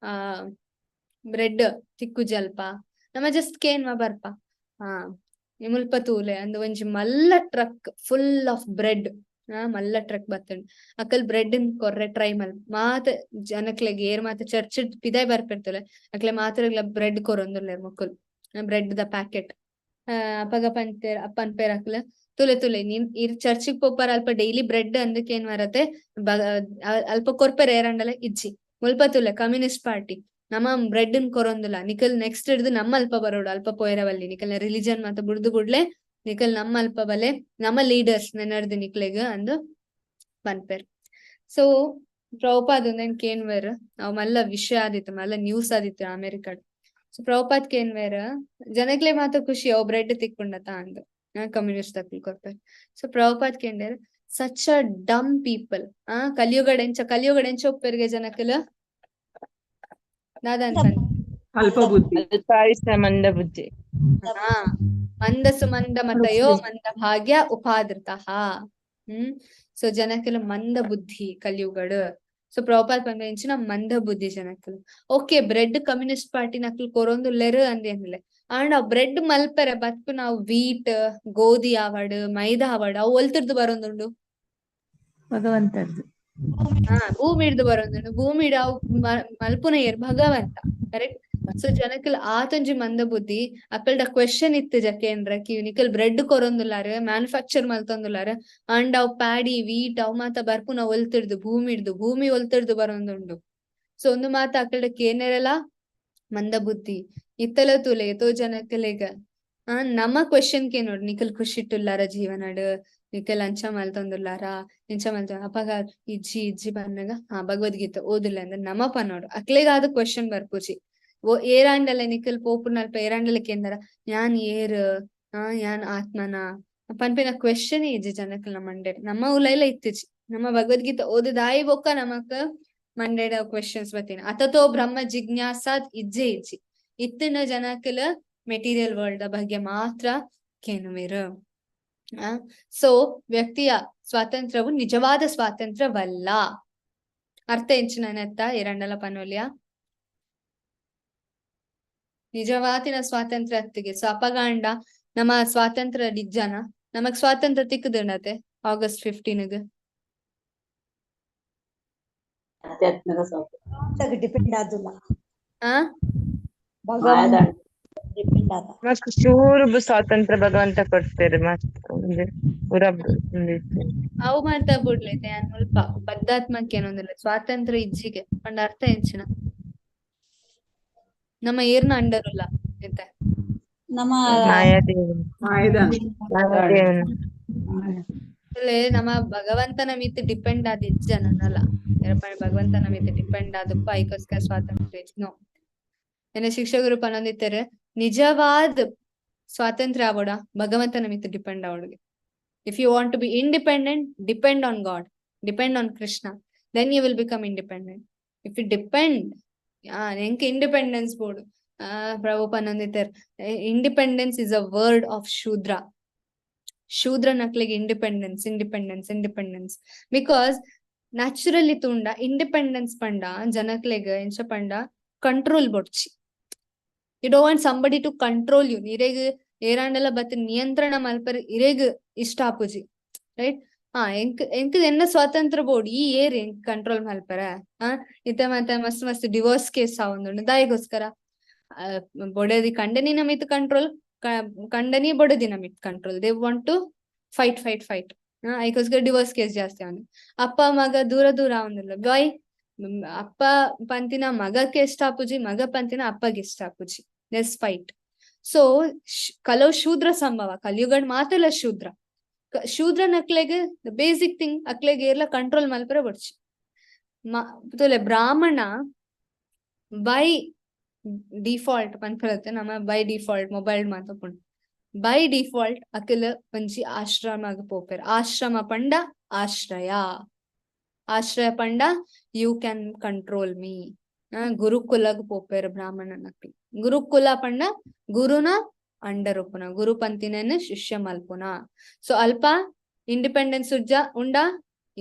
ಆ ಬ್ರೆಡ್ ತಿಕ್ಕುಜಿ ಅಲ್ಪ, ನಮ ಜಸ್ಟ್ ಕೇನ್ವ ಬರ್ಪ. ಮುಲ್ಪ ತೂಲೆ ಅಂದ್ ಒಂಜಿ ಮಲ್ಲ ಟ್ರಕ್ ಫುಲ್ ಆಫ್ ಬ್ರೆಡ್, ಮಲ್ಲ ಟ್ರಕ್ ಬತ್ತುಂಡು. ಅಕಲ್ ಬ್ರೆಡ್ ಕೊರ್ರೆ ಟ್ರೈ ಮಲ್ ಮಾತ ಜನಕ್ಲೆಗ್ ಏರ್ ಮಾತ ಚರ್ಚ್ ಪಿದಾಯ್ ಬರ್ಪಿರ್ತಲೆ ಅಕ್ಲೆ ಮಾತ್ರ ಬ್ರೆಡ್ ಕೊರೊಂದುಲ್ಲೆರ್ ಮೊಕುಲು ಬ್ರೆಡ್ ದ ಪ್ಯಾಕೆಟ್. ಅಪಗ ಪನ್ಪೇರ್ ಪನ್ಪೇರ್ ಅಕ್ಲ ತುಲೆ ತುಲೆ ನೀನ್ ಇರ್ ಚರ್ಚಿಗ್ ಪೋಪರ್ ಅಲ್ಪ ಡೈಲಿ ಬ್ರೆಡ್ ಅಂದಕ್ಕೆ ಏನ್ ಬರತ್ತೆ ಅಲ್ಪ ಕೊರ್ಪೆರ್ ಏರಂಡಲ ಇಜ್ಜಿ. ಮುಲ್ಪ ತುಲೆ ಕಮ್ಯುನಿಸ್ಟ್ ಪಾರ್ಟಿ ನಮ್ಮ ಬ್ರೆಡ್ ನ್ ಕೊರೊಂದುಲ್ಲ, ನಿಕಲ್ ನೆಕ್ಸ್ಟ್ ಹಿಡ್ದು ನಮ್ಮ ಅಲ್ಪ ಬರೋಡು, ಅಲ್ಪ ಪೋಯರವಲ್ಲಿ ನಿಕಲ್ನ ರಿಲಿಜನ್ ಮಾತ ಬುಡ್ದು ಗುಡ್ಲೆ ನಿಕಲ್ ನಮ್ಮ ಅಲ್ಪ ಬಲೆ ನಮ್ಮ ಲೀಡರ್ಸ್ ನೆನರ್ದು ನಿಕ್ಲೆಗ್ ಅಂದು ಪನ್ಪೆರ್. ಸೊ ಪ್ರಭುಪಾದ್ ಉಂದೆನ್ ಕೇನ್ವೆರ್, ಅವ್ ಮಲ್ಲ ವಿಷಯ ಆದಿತ್ತು, ಮಲ್ಲ ನ್ಯೂಸ್ ಆದಿತ್ತು ಅಮೆರಿಕಡ್. ಸೊ ಪ್ರಭುಪಾದ್ ಕೇನ್ವೆರ್ ಜನಕ್ಲೆ ಮಾತ ಖುಷಿ ಅವ್ ಬ್ರೆಡ್ ತಿಕ್ಕೊಂಡತ ಅಂದು ಕಮ್ಯುನಿಸ್ಟ್ ಅಕ್ಲ್ ಕೊರ್ಪೆರ್. ಸೊ ಪ್ರಭುಪಾದ್ ಕೇಂಡೆರ್ ಸಚ್ ಅ ಡಮ್ ಪೀಪಲ್, ಕಲಿಯುಗಡೆಂಚ ಕಲಿಯುಗಡೆಂಚ ಒಪ್ಪೆರ್ಗೆ ಜನಕಲ್ ದಾದ ಅಂತ ಅಲ್ಪ ಬುದ್ಧಿ, ಅಲ್ಪಾಯುಷ ಮಂದ ಬುದ್ಧಿ. ಮಂದ ಸುಮಂದ ಮತಯೋ ಮಂದ ಭಾಗ್ಯ ಉಪಾದೃತಃ. ಸೊ ಜನಕಲ್ ಮಂದ ಬುದ್ಧಿ ಕಲಿಯುಗಡು. ಸೊ ಪ್ರಭುಪಾದ್ ಪಂಡ ಇಂಚಿನ ಮಂದ ಬುದ್ಧಿ ಜನಕಲ್. ಓಕೆ, ಬ್ರೆಡ್ ಕಮ್ಯುನಿಸ್ಟ್ ಪಾರ್ಟಿ ನಕಲ್ ಕೊರೊಂದುಲ್ಲೆರ್ ಅಂದೇನಿಲ್ಲ, ಆಂಡ ಬ್ರೆಡ್ ಮಲ್ಪೆರೆ ಬತ್ಕು ನಾವು ವೀಟ್ ಗೋಧಿ ಆವಡ್ ಮೈದಾ ಆವಡ್ ಅವು ಒಲ್ತಿರ್ದು ಬರೋದುಂಡು ಭಗವಂತದ್ದು. ಭೂಮಿ ಹಿಡ್ದು ಬರೋದುಂಡು. ಭೂಮಿ ಅವು ಮಲ್ಪುನ ಏರ್ ಭಗವಂತ, ಕರೆಕ್ಟ್. ಸೊ ಜನಕಲ್ ಆತೊಂಜಿ ಮಂದ ಬುದ್ಧಿ ಅಕಲ್ಡ ಕ್ವೆಶನ್ ಇತ್ತು ಜಕೇಂದ್ರ ಕಿ ನಿಕಲ್ ಬ್ರೆಡ್ ಕೊರೊಂದುಲ್ಲಾರ ಮ್ಯಾನುಫ್ಯಾಕ್ಚರ್ ಮಲ್ತೊಂದುಲ್ಲಾರ ಅಂಡ್ ಅವ್ ಪ್ಯಾಡಿ ವೀಟ್ ಅವ್ ಮಾತ ಬರ್ಪುನ ಒಲ್ತಿಡ್ದು ಭೂಮಿ ಹಿಡ್ದು ಭೂಮಿ ಒಲ್ತಿಡ್ದು ಬರೋದುಂಡು. ಸೊ ಒಂದು ಮಾತ ಅಕಲ್ಡ ಕೇನೆರೆಲ್ಲ ಮಂದ ಬುದ್ಧಿ ಇತ್ತಲ ತುಲೆ ಏತೋ ಜನಕಲೆಗ ನಮ್ಮ ಕ್ವೆಶನ್ ಕೆ ನೋಡ್ ನಿಕಲ್ ಖುಷಿ ಇಟ್ಟುಲ್ಲಾರ ಜೀವನಡ್, ನಿಕಲ್ ಅಂಚ ಮಲ್ತೊಂದುಲ್ಲಾರ ಇಂಚ ಮಲ್ತ ಅಪಗ ಇಜ್ಜಿ ಇಜ್ಜಿ ಬನ್ನಗ ಭಗವದ್ಗೀತೆ ಓದಿಲ್ಲ ಅಂದ್ರೆ ನಮ್ಮಪ್ಪ ನೋಡು ಅಕ್ಲೆಗಾದ ಕ್ವೆಶನ್ ಬರ್ಪುಜಿ. ಓ ಏರಾಂಡಲ ನಿಕಲ್ ಪೋಪುನಲ್ಪ ಏರಾಂಡಲ ಕೇಂದ್ರ ಯಾನ್ ಏರ್ ಯಾನ್ ಆತ್ಮನ ಪನ್ಪಿನ ಕ್ವೆಶನ್ ಇಜ್ಜಿ ಜನಕಲ್ನ ಮಂಡೆಡ್. ನಮ್ಮ ಉಲೈಲ ಇತ್ತಿಜಿ ನಮ್ಮ ಭಗವದ್ಗೀತೆ ಓದಿದಾಯಿ ಬೊಕ್ಕ ನಮಕ್ ಮಂಡೆಡ್ ಕ್ವೆಶನ್ಸ್ ಬತ್ತೀನಿ. ಅಥತೋ ಬ್ರಹ್ಮ ಜಿಜ್ಞಾಸಾದ್ ಇಜ್ಜೆ ಇಜ್ಜಿ ಇತ್ತಿನ ಜನಕಲ ಮೆಟೀರಿಯಲ್ ವರ್ಲ್ಡ್ ಬಗ್ಗೆ ಮಾತ್ರ ಕೇನುವೆರು. ಸೊ ವ್ಯಕ್ತಿಯ ಸ್ವಾತಂತ್ರ್ಯವು ನಿಜವಾದ ಸ್ವಾತಂತ್ರ್ಯವಲ್ಲ. ಅರ್ಥ ಎಂಚಿನ ಎರಡಲ್ಲ ಪನೋಲಿಯ ನಿಜವಾತಿನ ಸ್ವಾತಂತ್ರ್ಯ ಅತ್ತಿಗೆ. ಸೊ ಅಪಗಾಂಡ ನಮ್ಮ ಸ್ವಾತಂತ್ರ್ಯ ನಿಜನ ನಮಗ್ ಸ್ವಾತಂತ್ರ್ಯ ತಿಕ್ಕುದುಂಡತೆ ಆಗಸ್ಟ್ 15 ಡಿಪೆಂಡ್ ಆದುಲ್ಲ ಮಸ್ತ್ ಚೂರು ಸ್ವಾತಂತ್ರ್ಯ ಭಗವಂತ ಕೊಡ್ತೇರೆ ಮಸ್ತ್ ಅವು ಮಾತ ಬುಡ್ಲೈತೆ ಯಾನ್ ಮುಲ್ಪ ಬದ್ಧಾತ್ಮಕ್ಕೆ ಏನೊಂದಿಲ್ಲ ಸ್ವಾತಂತ್ರ್ಯ ಇಜ್ಜಿಗೆ ಪಂಡ ಅರ್ಥ ಎಂಚಿನ ನಮ್ಮ ಏರ್ನ ಅಂಡರುಲ್ಲ ಎಂತ ನಮ್ಮ ನಮ್ಮ ಭಗವಂತನ ಮಿತ್ ಡಿಪೆಂಡ್ ಆದ ಇಜ್ಜನಲ್ಲ ಭಗವಂತನ ಮಿತ್ ಡಿಪೆಂಡ್ ಆದಪ್ಪ ಐಕೋಸ್ಕರ ಸ್ವಾತಂತ್ರ್ಯ ನೋ. ಎನ್ನ ಶಿಕ್ಷಕರು ಪನೊಂದಿತ್ತಾರೆ ನಿಜವಾದ ಸ್ವಾತಂತ್ರ್ಯ ಆವೋಡ ಭಗವಂತನ ಮಿತ್ depend ಆವೋಡುಗೆ. If you want to be independent, depend on God, depend on Krishna, then you will become independent. If you depend, ಎಂಕ್ ಇಂಡಿಪೆಂಡೆನ್ಸ್ ಬೋರ್ಡ್ ಪ್ರಭು ಪನೊಂದಿತ್ತಾರೆ independence is a word of Shudra. Shudra ನಕ್ಲೆಗ್ independence independence independence because naturally ತೂಂಡ independence ಪಂಡ ಜನಕ್ಲೆಗ್ ಎಂಚ ಪಂಡ control ಬೊಡ್ಚಿ. You don't want somebody to control you. ಇರೆಗ್ ಏರಾಂಡಲ ಬತ್ ನಿಯಂತ್ರಣ ಮಲ್ಪರ್ ಇರೆಗ್ ಇಷ್ಟ ಆಪುಜಿ, ರೈಟ್? ಹಾ, ಎಂಕ್ ಎಂಕ್ ಎನ್ನ ಸ್ವಾತಂತ್ರ್ಯ ಬೋಡು, ಈ ಏರ್ ಎಂಕ್ ಕಂಟ್ರೋಲ್ ಮಲ್ಪರ? ಆ ಇತ್ತೆ ಮತ್ತೆ ಮಸ್ತ್ ಮಸ್ತ್ ಡಿವೋರ್ಸ್ ಕೇಸ್ ಆವೊಂದುಂಡು. ದಾಯಿಗೋಸ್ಕರ? ಬೊಡೆದಿ ಕಂಡನಿನ ಮಿತ್ ಕಂಟ್ರೋಲ್, ಕಂಡನಿ ಬೊಡೆದಿನ ಮಿತ್ control. They want to fight, fight, fight. ಐಕೋಸ್ಕರ divorce case ಜಾಸ್ತಿ ಆವೊಂದು. ಅಪ್ಪ ಮಗ ದೂರ ದೂರ ಆವೊಂದುಲ್ಲ. ಬಾಯ್ ಅಪ್ಪ ಪಂತಿನ ಮಗಕ್ಕೆ ಇಷ್ಟ ಆಪುಜಿ, ಮಗ ಪಂತಿನ ಅಪ್ಪಗೆ ಇಷ್ಟ ಆಪುಜಿ. Let's fight. So ಕಲವು ಶೂದ್ರ ಸಂಭವ, ಕಲಿಯುಗಡ್ ಮಾತೆಲ್ಲ ಶೂದ್ರ. ಶೂದ್ರ ನಕ್ಲೆಗ್ ಬೇಸಿಕ್ ಥಿಂಗ್, ಅಕ್ಲೆಗ್ ಏರ್ಲ ಕಂಟ್ರೋಲ್ ಮಲ್ಪರೆ ಬೊಡ್ಚಿ. ತೂಲೆ, ಬ್ರಾಹ್ಮಣ ಬೈ ಡಿಫಾಲ್ಟ್ ಪನ್ಪುನತೆ ನಮ ಬೈ ಡಿಫಾಲ್ಟ್ ಮೊಬೈಲ್ ಮಾತಪುಂಡು. ಬೈ ಡಿಫಾಲ್ಟ್ ಅಕಲ್ ಒಂಜಿ ಆಶ್ರಮಗ್ ಪೋಪೆರ್. ಆಶ್ರಮ ಪಂಡ ಆಶ್ರಯ, ಆಶ್ರಯ ಪಂಡ you can control me. ಗುರುಕುಲಗ್ ಪೋಪೆರ್ ಬ್ರಾಹ್ಮಣನಕ್ಲ್. ಗುರುಕುಲ ಪಂಡ ಗುರುನ ಅಂಡರ್ ಉಪ್ಪುನ, ಗುರು ಪಂತಿನನ್ ಶಿಷ್ಯ ಮಲ್ಪುನ. ಸೊ ಅಲ್ಪ ಇಂಡಿಪೆಂಡೆನ್ಸ್ ಉಜ್ಜ ಉಂಡಾ?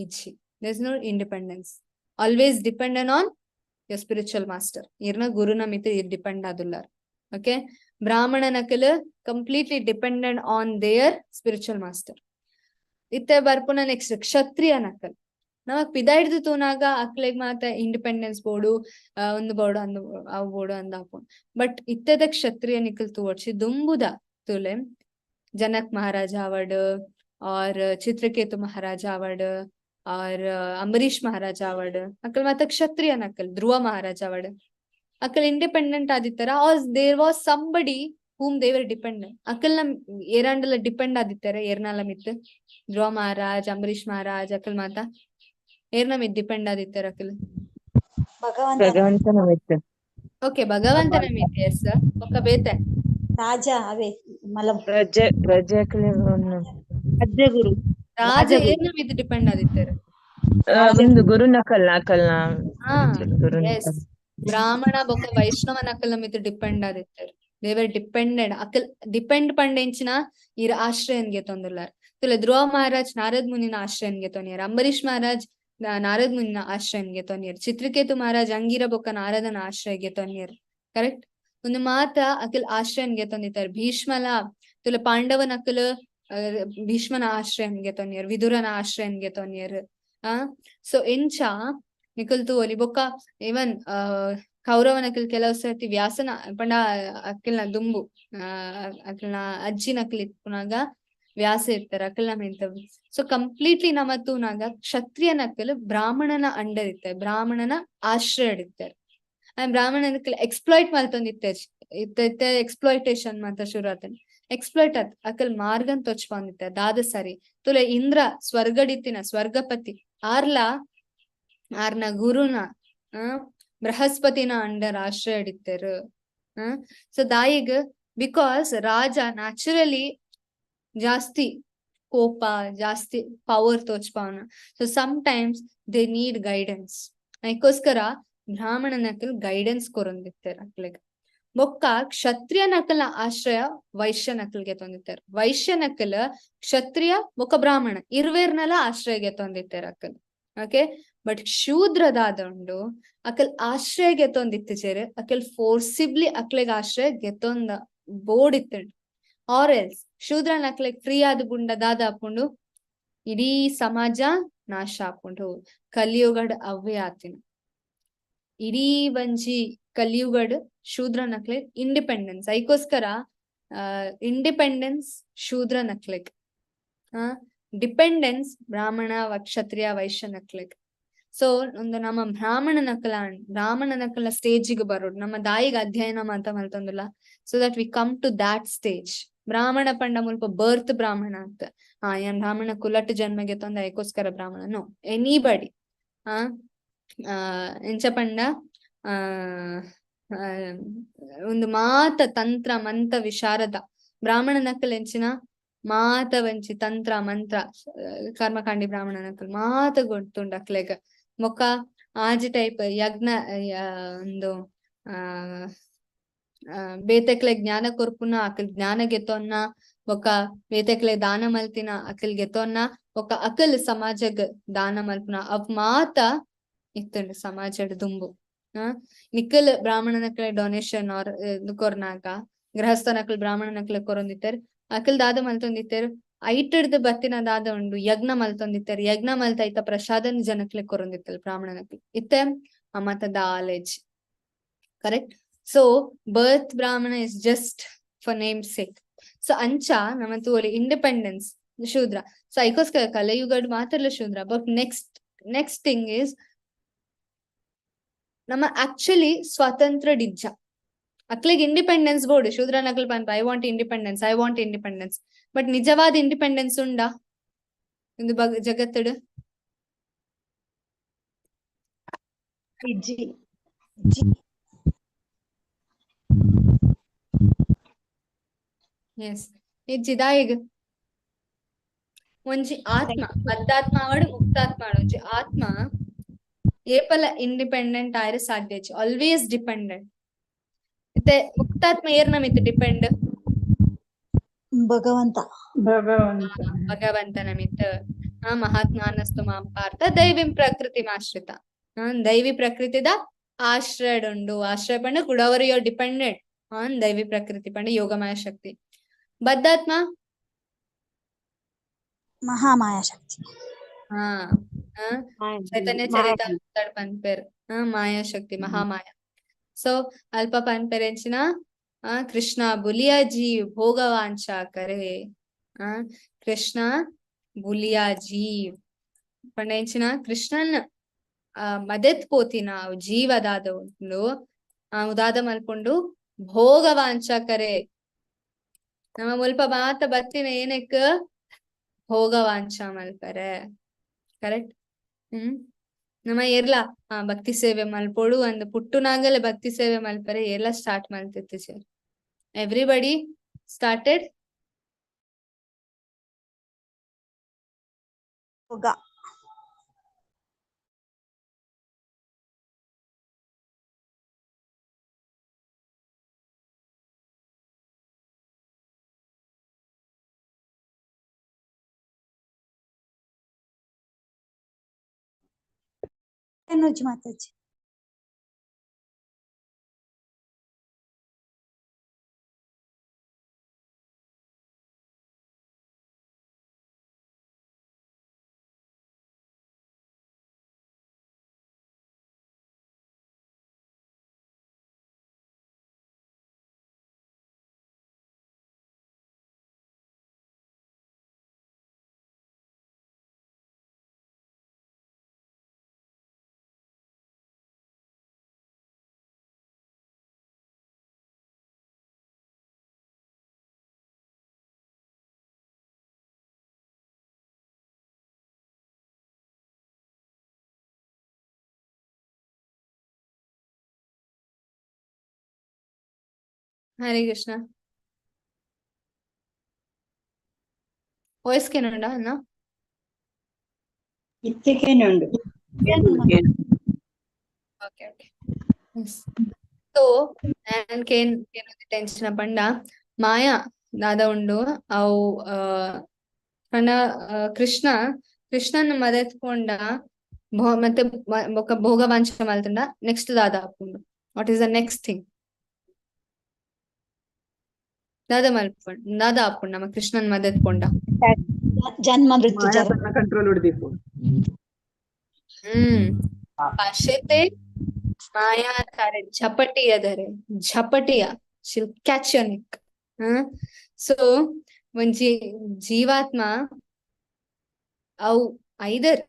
ಇಜ್ಜಿ. There no independence, always dependent on your spiritual master. ಇರ್ನ ಗುರುನ ಮಿತ್ ಇರ್ ಡಿಪೆಂಡ್ ಆದುಲ್ಲಾರ್. ಓಕೆ, ಬ್ರಾಹ್ಮಣನಕಲ್ completely dependent on their spiritual master. ಇತ್ತೆ ಬರ್ಪುನ ನೆಕ್ಸ್ಟ್ ಕ್ಷತ್ರಿಯ ನಕಲ್. ನಮಕ್ ಪಿದಾಯ್ಡ್ದು ತೂನಾಗ ಅಕ್ಲೆಗ್ ಮಾತ ಇಂಡಿಪೆಂಡೆನ್ಸ್ ಬೋಡು, ಒಂದು ಬೋಡು ಅಂದ್, ಅವು ಬೋಡು ಅಂದ್ ಆಪುಂಡು. ಬಟ್ ಇತ್ತೆದ ಕ್ಷತ್ರಿಯ ನಿಕಲ್ ತೂವೊಡ್ಚಿ, ದುಂಬುದ ತೂಲೆ, ಜನಕ್ ಮಹಾರಾಜ ಆವಡ್ ಆರ್ ಚಿತ್ರಕೇತು ಮಹಾರಾಜ ಆವಡ್ ಆರ್ ಅಂಬರೀಶ್ ಮಹಾರಾಜ ಆವಡ್, ಅಕಲ್ ಮಾತ ಕ್ಷತ್ರಿಯ ನಕಲ್. ಧ್ರುವ ಮಹಾರಾಜ ಆವಡ್, Akal independent ಆದಿತ್ತರ or there was somebody whom they were dependent? ಅಕಲ್ನ ಏರಾಂಡಲ ಡಿಪೆಂಡ್ ಆದಿತ್ತರ ಏರ್ನಾಲ ಮಿತ್? ಧ್ರುವ ಮಹಾರಾಜ್, ಅಂಬರೀಶ್ ಮಹಾರಾಜ್ ಅಕಲ್ ಮಾತ ಏರ್ನ ಮಿತ್ ಡಿಪೆಂಡ್ ಆದಿತ್ತರ ಅಕಲ್? ಭಗವಂತ. ಭಗವಂತನ ಮಿತ್. ಓಕೆ, ಭಗವಂತನ ಮಿತ್, ಎಸ್. ಬೊಕ್ಕ ಬೇತೆ? ರಾಜ ಅವೇ ಮಲ. ಪ್ರಜೆ ಪ್ರಜೆಕ್ಲೆಗ್ ರಾಜ್ಯಗುರು. ರಾಜ. ರಾಜಗುರು. ಏರ್ನ ಮಿತ್ ಡಿಪೆಂಡ್ ಆದಿತ್ತರ? ಒಂದು ಗುರುನಕಲ್ ಅಕಲ್ನ. ಹಾ. ಗುರುನಕಲ್. ಎಸ್, ಬ್ರಾಹ್ಮಣ ಬೊಕ್ಕ ವೈಷ್ಣವ ನಕಲ್ನ ಮಿತ್ ಡಿಪೆಂಡ್ ಆದಿತ್ತರ. They were dependent. Akal depend ಪಂಡೆಂಚಿನ ಇರ್ ಆಶ್ರಯನ್ಗೆ ತೊಂದುಲ್ಲಾರ್. ತುಲೆ, ಧ್ರುವ ಮಹಾರಾಜ್ ನಾರದ್ ಮುನಿನ ಆಶ್ರಯನ್ಗೆ ತೊನಿಯರ್, ಅಂಬರೀಶ್ ಮಹಾರಾಜ್ ನಾರದ್ ಮುನಿನ ಆಶ್ರಯನ್ಗೆ ತೊನಿಯರ್, ಚಿತ್ರಕೇತು ಮಹಾರಾಜ್ ಅಂಗಿರ ಬೊಕ್ಕ ನಾರದನ ಆಶ್ರಯಗೆ ತೊನಿಯರ್. ಕರೆಕ್ಟ್? ಒಂದು ಮಾತ ಅಕಲ್ ಆಶ್ರಯನ್ಗೆ ತೊಂದಿತ್ತಾರೆ. ಭೀಷ್ಮಲ ತುಲೆ, ಪಾಂಡವನ ಅಕಲ್ ಭೀಷ್ಮನ ಆಶ್ರಯನ್ಗೆ ತೊನಿಯರ್, ವಿದುರನ ಆಶ್ರಯನ್ಗೆ ತೊನಿಯರ್. ಆ ಸೊ ಎಂಚ ನಿಕಲ್ ತೂವೊಲಿ. ಬೊಕ್ಕ ಇವನ್ ಕೌರವನಕಲ್ ಕೆಲವು ಸರ್ತಿ ವ್ಯಾಸನ ಪಂಡ ಅಕಿಲ್ನ ದುಂಬು ಅಕಿಲ್ನ ಅಜ್ಜಿನಕಲ್ ಇಪ್ಪುನಾಗ ವ್ಯಾಸ ಇರ್ತಾರೆ, ಅಕಲ್ನ ಮೆಂತ. ಸೊ ಕಂಪ್ಲೀಟ್ಲಿ ನಮ ತೂನಾಗ ಕ್ಷತ್ರಿಯನಕಲ್ ಬ್ರಾಹ್ಮಣನ ಅಂಡರ್ ಇತ್ತಾರೆ, ಬ್ರಾಹ್ಮಣನ ಆಶ್ರಯ ಇತ್ತಾರೆ. ಬ್ರಾಹ್ಮಣನಕಲ್ ಎಕ್ಸ್ಪ್ಲಾಯ್ಟ್ ಮಲ್ತೊಂದಿತ್ತೆ. ಇತ್ತೆ ಇತ್ತೆ ಎಕ್ಸ್ಪ್ಲಾಯ್ಟೇಷನ್ ಮಾತ ಶುರು ಆತಂಡ್. ಎಕ್ಸ್ಪ್ಲಾಯ್ಟ್ ಆತ್ ಅಕಲ್ ಮಾರ್ಗನ್ ತೊಚ್ಪೊಂದಿತ್ತೆ ದಾದ ಸರಿ. ತುಲೆ, ಇಂದ್ರ ಸ್ವರ್ಗಡಿತ್ತಿನ ಸ್ವರ್ಗಪತಿ ಆರ್ಲ ಆರ್ನ ಗುರುನ ಬೃಹಸ್ಪತಿನ ಅಂಡರ್ ಆಶ್ರಯ ಹಿಡಿತೇರು. ಸೊ ದಾಯಿಗ್? Because ರಾಜ ನ್ಯಾಚುರಲಿ ಜಾಸ್ತಿ ಕೋಪ, ಜಾಸ್ತಿ power ತೋಚ್ಪಾವನ. So times they need guidance. ಅದಕ್ಕೋಸ್ಕರ ಬ್ರಾಹ್ಮಣನಕಲ್ ಗೈಡೆನ್ಸ್ ಕೊರೊಂದಿತ್ತೆರ್ ಅಕ್ಲೆಗ್. ಬೊಕ್ಕ ಕ್ಷತ್ರಿಯ ನಕಲ್ನ ಆಶ್ರಯ ವೈಶ್ಯ ನಕಲ್ಗೆ ತೊಂದಿತ್ತೆರ್. ವೈಶ್ಯ ನಕಲ್ ಕ್ಷತ್ರಿಯ ಬೊಕ್ಕ ಬ್ರಾಹ್ಮಣ ಇರ್ವೇರ್ನಲ ಆಶ್ರಯಗೆ ತೊಂದಿತ್ತೆರ್ ಅಕಲ್. ಓಕೆ, ಬಟ್ ಶೂದ್ರದಾದ ಉಂಡು, ಅಕಲ್ ಆಶ್ರಯ ಗೆತೊಂದಿತ್ತಿಜೆರ್. ಅಕಲ್ ಫೋರ್ಸಿಬ್ಲಿ ಅಕ್ಲೆಗ್ ಆಶ್ರಯ ಗೆತೊಂದ ಬೋಡಿತ್ತಂಡ್. ಆರ್ ಎಲ್ಸ್ ಶೂದ್ರನ ಅಕ್ಲೆಗ್ ಫ್ರೀ ಆದ್ ಬುಂಡ ದಾದ ಆಪುಂಡು? ಇಡೀ ಸಮಾಜ ನಾಶ ಆಪುಂಡು. ಕಲಿಯುಗಡ್ ಅವ್ವೇ ಆತಿನ. ಇಡೀ ಒಂಜಿ ಕಲಿಯುಗಡ್ ಶೂದ್ರನಕ್ಲೆಗ್ ಇಂಡಿಪೆಂಡೆನ್ಸ್. ಐಕೋಸ್ಕರ ಇಂಡಿಪೆಂಡೆನ್ಸ್ ಶೂದ್ರನಕ್ಲೆಗ್, ಡಿಪೆಂಡೆನ್ಸ್ ಬ್ರಾಹ್ಮಣ, ಕ್ಷತ್ರಿಯ, ವೈಶ್ಯ ನಕ್ಲೆಗ್. ಸೊ ಒಂದು ನಮ್ಮ ಬ್ರಾಹ್ಮಣ ನಕಲ ಬ್ರಾಹ್ಮಣ ನಕಲ ಸ್ಟೇಜಿಗೆ ಬರೋಡು. ನಮ್ಮ ದಾಯಿಗೆ ಅಧ್ಯಯನ ಮಾತ ಮಲ್ತೊಂದುಲ್ಲ? So that we come to that stage. ಬ್ರಾಹ್ಮಣ ಪಂಡ ಮುಲ್ಪ ಬರ್ತ್ ಬ್ರಾಹ್ಮಣ ಅಂತ, ಹಾ, ಏನ್ ಬ್ರಾಹ್ಮಣ ಕುಲಟ್ ಜನ್ಮಗೆ ತೊಂದ ಐಕೋಸ್ಕರ ಬ್ರಾಹ್ಮಣ, ನೋ. ಎನಿಬಡಿ. ಆ ಎಂಚ ಪಂಡ ಆ ಒಂದು ಮಾತ ತಂತ್ರ ಮಂತ್ರ ವಿಶಾರದ ಬ್ರಾಹ್ಮಣ ನಕಲ್ ಎಂಚಿನ ಮಾತ ವಂಚಿ ತಂತ್ರ ಮಂತ್ರ ಕರ್ಮಕಾಂಡಿ ಬ್ರಾಹ್ಮಣ ನಕಲ್ ಮಾತ ಗೊತ್ತುಂಡು ಅಕ್ಲೆಗ್. ಬೊಕ್ಕ ಆಜಿ ಟೈಪ್ ಯಜ್ಞ, ಒಂದು ಆ ಬೇತೆಕ್ಲೆ ಜ್ಞಾನ ಕೊರ್ಪುನ, ಅಕಲ್ ಜ್ಞಾನ ಗೆತೊನ್ನ, ಬೊಕ್ಕ ಬೇತೆಕ್ಲೆ ದಾನ ಮಲ್ತಿನ ಅಕಲ್ ಗೆತೊನ್ನ, ಬೊಕ್ಕ ಅಕಲ್ ಸಮಾಜಗ್ ದಾನ ಮಲ್ಪುನ ಅವ್ ಮಾತ ಇತ್ತುಂಡು ಸಮಾಜಡ್ ದುಂಬು. ನಿಕ್ಕಲ್ ಬ್ರಾಹ್ಮಣನಕ್ಲೆ ಡೊನೇಷನ್ ಆರ್ ಕೊರ್ನಾಗ, ಗೃಹಸ್ಥನಕ್ಲ್ ಬ್ರಾಹ್ಮಣನಕ್ಲೆ ಕೊರೊಂದಿತ್ತೆರ್. ಅಕಲ್ ದಾದ ಮಲ್ತೊಂದಿತ್ತೆರ್? ಐಟರ್ದ ಬತ್ತಿನ ದಾದ ಉಂಡು ಯಜ್ಞ ಮಲ್ತೊಂದಿತ್ತಾರೆ ಯಜ್ಞ ಮಲ್ತ ಐತ ಪ್ರಸಾದನ್ ಜನಕ್ಲೆ ಕೊರೊಂದಿತ್ತಲ್ ಬ್ರಾಹ್ಮಣನಕ್ಲೆ ಇತ್ತೆ ಅಮತ ದಾಲೇಜ್. Correct. So birth Brahmana is just for name sake. So ಅಂಚ ನಮ್ಮ ತೋಲಿ ಇಂಡಿಪೆಂಡೆನ್ಸ್ ಶೂದ್ರ. ಸೊ ಐಕೋಸ್ಕರ ಕಲಿಯುಗಡ್ ಮಾತ್ರಲ್ಲ ಶೂದ್ರ, but next next thing is ನಮ್ಮ ಆಕ್ಚುಲಿ ಸ್ವಾತಂತ್ರ್ಯ ಡಿಜ್ಜ ಅಕ್ಲಿಗೆ ಇಂಡಿಪೆಂಡೆನ್ಸ್ ಬೋರ್ಡ್ ಶೂದ್ರ ನಕಲ್ ಪನ್ಪ I want independence, I want independence, but ನಿಜವಾದ ಇಂಡಿಪೆಂಡೆನ್ಸ್ ಉಂಡಾ ಇಂದು ಬಗ್ ಜಗತ್ತಡು? ಇಜ್ಜಿ. ಎಸ್, ಇಜ್ಜಿದಾಯಿಗ್ ಒಂಜಿ ಆತ್ಮ ಬದ್ಧಾತ್ಮ ಆವಡ್ ಮುಕ್ತಾತ್ಮ ಆವಡ್ ಒಂಜಿ ಆತ್ಮ ಏಪಲ ಇಂಡಿಪೆಂಡೆಂಟ್ ಆಯರೆ ಸಾಧ್ಯ ಇಜ್ಜಿ, ಆಲ್ವೇಸ್ ಡಿಪೆಂಡೆಂಟ್. ಇತ್ತೆ ಮುಕ್ತಾತ್ಮ ಏರ್ನ ಮಿತ್ ಡಿಪೆಂಡ್? ಭಗವಂತ. ಭಗವಂತ. ಭಗವಂತನ ಮಿತ್. ಆ ಮಹಾತ್ಮಾನಸ್ತು ಮಾಂ ಪಾರ್ಥ ದೈವಿಂ ಪ್ರಕೃತಿ ಆಶ್ರಿತ. ದೈವಿ ಪ್ರಕೃತಿದ ಆಶ್ರಯಡುಂಡು. ಆಶ್ರಯ ಪಂಡ ಕುಡವರು you dependent on ದೈವಿ ಪ್ರಕೃತಿ ಪಂಡ ಯೋಗಮಯ ಶಕ್ತಿ. ಬದ್ಧಾತ್ಮ ಮಹಾಮಾಯಾ ಶಕ್ತಿ. ಹಾ ಚೈತನ್ಯ ಚರಿತ ಪನ್ಪೇರ್ ಮಾಯಾ ಶಕ್ತಿ ಮಹಾಮಾಯ. ಸೊ ಅಲ್ಪ ಪನ್ಪೆರೆಂಚಿನ ಕೃಷ್ಣ ಬುಲಿಯ ಜೀವ್ ಭೋಗವಾಂಛಾ ಕರೆ. ಕೃಷ್ಣ ಬುಲಿಯ ಜೀವ್ ಪಂಡ ಕೃಷ್ಣನ್ ಮದೆತ್ ಪೋತಿನ ಜೀವದಾದ ಉಂಡು ಉದಾದ ಮಲ್ಪುಂಡು ಭೋಗವಾಂಛಾ ಕರೆ. ನಮ್ಮ ಮುಲ್ಪ ಮಾತ ಬತ್ತಿನ ಏನಕ್ಕೆ ಭೋಗವಾಂಛಾ ಮಲ್ಪರೆ. ಕರೆಕ್ಟ್. ನಮ್ಮ ಏರ್ಲ ಭಕ್ತಿ ಸೇವೆ ಮಲ್ಪೊಡು ಅಂದ್ ಪುಟ್ಟುನಾಗಲೇ ಭಕ್ತಿ ಸೇವೆ ಮಲ್ಪರೆ ಏರ್ಲ ಸ್ಟಾರ್ಟ್ ಮಲ್ತಿತ್ತು sir. Everybody started yoga. Energy ಮಾತಾಜಿ. ಹರೇ ಕೃಷ್ಣ. ವಾಯ್ಸ್ ಕೇನುಂಡಾ ಅಣ್ಣ? ಇತ್ತೆಕೇನುಂಡು. Okay okay. So and Kane tension ಪಂಡ ಮಾಯಾ ದಾದ ಉಂಡು ಅವು ಪಂಡ ಕೃಷ್ಣ ಕೃಷ್ಣನ್ ಮದೆತ್ಕೊಂಡ ಮತ್ತೆ ಬೊಕ ಭೋಗವಾಂಛ ಮಲ್ತುಂಡ ನೆಕ್ಸ್ಟ್ ದಾದ ಆಪುಂಡು. What is the next thing? ದಾದ ಮಲ್ಪುಂಡು ದಾದ ಆಪುಂಡು ನಮ್ಮ ಕೃಷ್ಣನ್ ಮದೆತ್ಕೊಂಡ ಜನ್ಮ ಮೃತ್ಯು ಜರ ಕಂಟ್ರೋಲ್ ಹೊಡಿಬೇಕು. ಪಾಶೆತೆ ಮಾಯಾ ತಾರೆ ಝಪಟಿಯ ಧರೆ ಝಪಟಿಯ she'll catch your neck. So ಒಂಜಿ ಜೀವಾತ್ಮ ಅವು ಐದರ್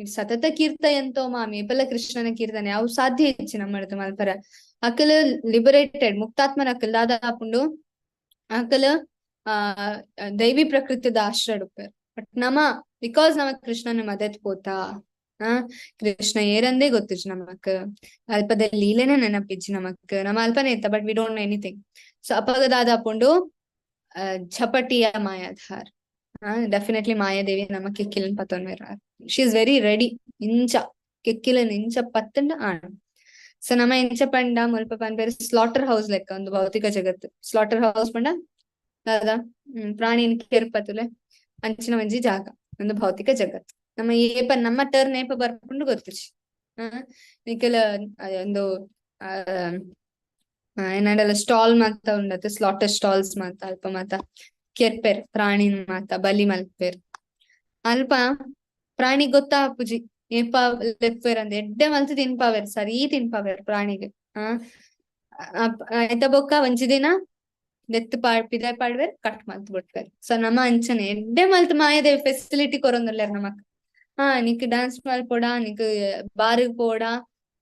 ಸತತ ಕೀರ್ತಯಂತೋ ಮಾಮ್ ಏಪಲ ಕೃಷ್ಣನ ಕೀರ್ತನೆ ಅವು ಸಾಧ್ಯ ಹೆಚ್ಚು ನಮ್ಮಡ್ದು ಮಲ್ಪರ. ಅಕಲ್ ಲಿಬರೇಟೆಡ್ ಮುಕ್ತಾತ್ಮನ ಅಕಲ್ ದಾದ ಆಪುಂಡು ಅಕಲ್ ದೈವಿ ಪ್ರಕೃತಿದ ಆಶ್ರಯ ಉಪ್ಪೇರ್. ಬಟ್ ನಮ because ನಮ ಕೃಷ್ಣನ ಮದತ್ ಪೋತಾ ಕೃಷ್ಣ ಏರಂದೇ ಗೊತ್ತಿಜ್ ನಮಕ್ ಅಲ್ಪದ ಲೀಲೆನೆ ನೆನಪಿಜ್ಜಿ ನಮಕ್ ನಮ ಅಲ್ಪನೆ ಇತ್ತ but we don't know anything. So ಅಪಗ ದಾದ ಆಪುಂಡು ಝಪಟಿಯ ಮಾಯಾಧಾರ್. ಡೆಫಿನೆಟ್ಲಿ ಮಾಯಾದೇವಿ ನಮ ಕಿಕ್ಕಿಲನ್ ಪತ್ತೊನ್ವೆರ್. She is very ready ಇಂಚ ಕಿಕ್ಕಿಲನ್ ಇಂಚ ಪತ್ತಂಡ ಆಣ್. ಸೊ ನಮ ಇಂಚ ಪಂಡ ಮುಲ್ಪ ಪನ್ಪೇರ್ ಸ್ಲಾಟರ್ ಹೌಸ್ ಲೆಕ್ಕ ಒಂದು ಭೌತಿಕ ಜಗತ್ತು. ಸ್ಲಾಟರ್ ಹೌಸ್ ಪಂಡ ದಾದ ಪ್ರಾಣಿನ ಕೆರ್ಪತುಲೆ ಅಂಚಿನ ಒಂಜಿ ಜಾಗ ಒಂದು ಭೌತಿಕ ಜಗತ್ತು. ನಮ್ಮ ಏಪ ನಮ್ಮ ಟರ್ನ್ ಏಪ ಬರ್ಪುಂಡು ಗೊತ್ತಿಜಿ. ನಿಖಲ ಒಂದು ಏನಾಂಡಲ ಸ್ಟಾಲ್ ಮಾತ ಉಂಡತ್ತೆ ಸ್ಲಾಟರ್ ಸ್ಟಾಲ್ಸ್ ಮಾತ ಅಲ್ಪ ಮಾತ ಕೆರ್ಪೆರ್ ಪ್ರಾಣಿನ್ ಮಾತ ಬಲಿ ಮಲ್ಪೆರ್. ಅಲ್ಪ ಪ್ರಾಣಿ ಗೊತ್ತಾ ಪೂಜಿ ಏಪ ಲೆಪ್ಪೆರ್ ಅಂದ್ ಎಡ್ಡೆ ಮಲ್ತ್ ತಿನ್ಪಾವೆರ್, ಸರಿ ತಿನ್ಪಾವೆರ್ ಪ್ರಾಣಿಗ್. ಆಯ್ತ ಬೊಕ್ಕ ಒಂಜಿ ದಿನ ನೆತ್ತು ಪಾಡ್ ಪಿದಾಯ್ ಪಾಡ್ವೆರ್, ಕಟ್ ಮಲ್ತ್ ಬಿಡ್ಪೆರ್. ಸೊ ನಮ ಅಂಚನೆ ಎಡ್ಡೆ ಮಲ್ತ್ ಮಾಯದೇವಿ ಫೆಸಿಲಿಟಿ ಕೊರೊಂದುಲ್ಲೆರ್ ನಮಕ್. ನಿಕ್ ಡ್ಯಾನ್ಸ್ ಮಲ್ಪೊಡ, ನಿಕ್ ಬಾರಿಗ್ ಪೋಡ,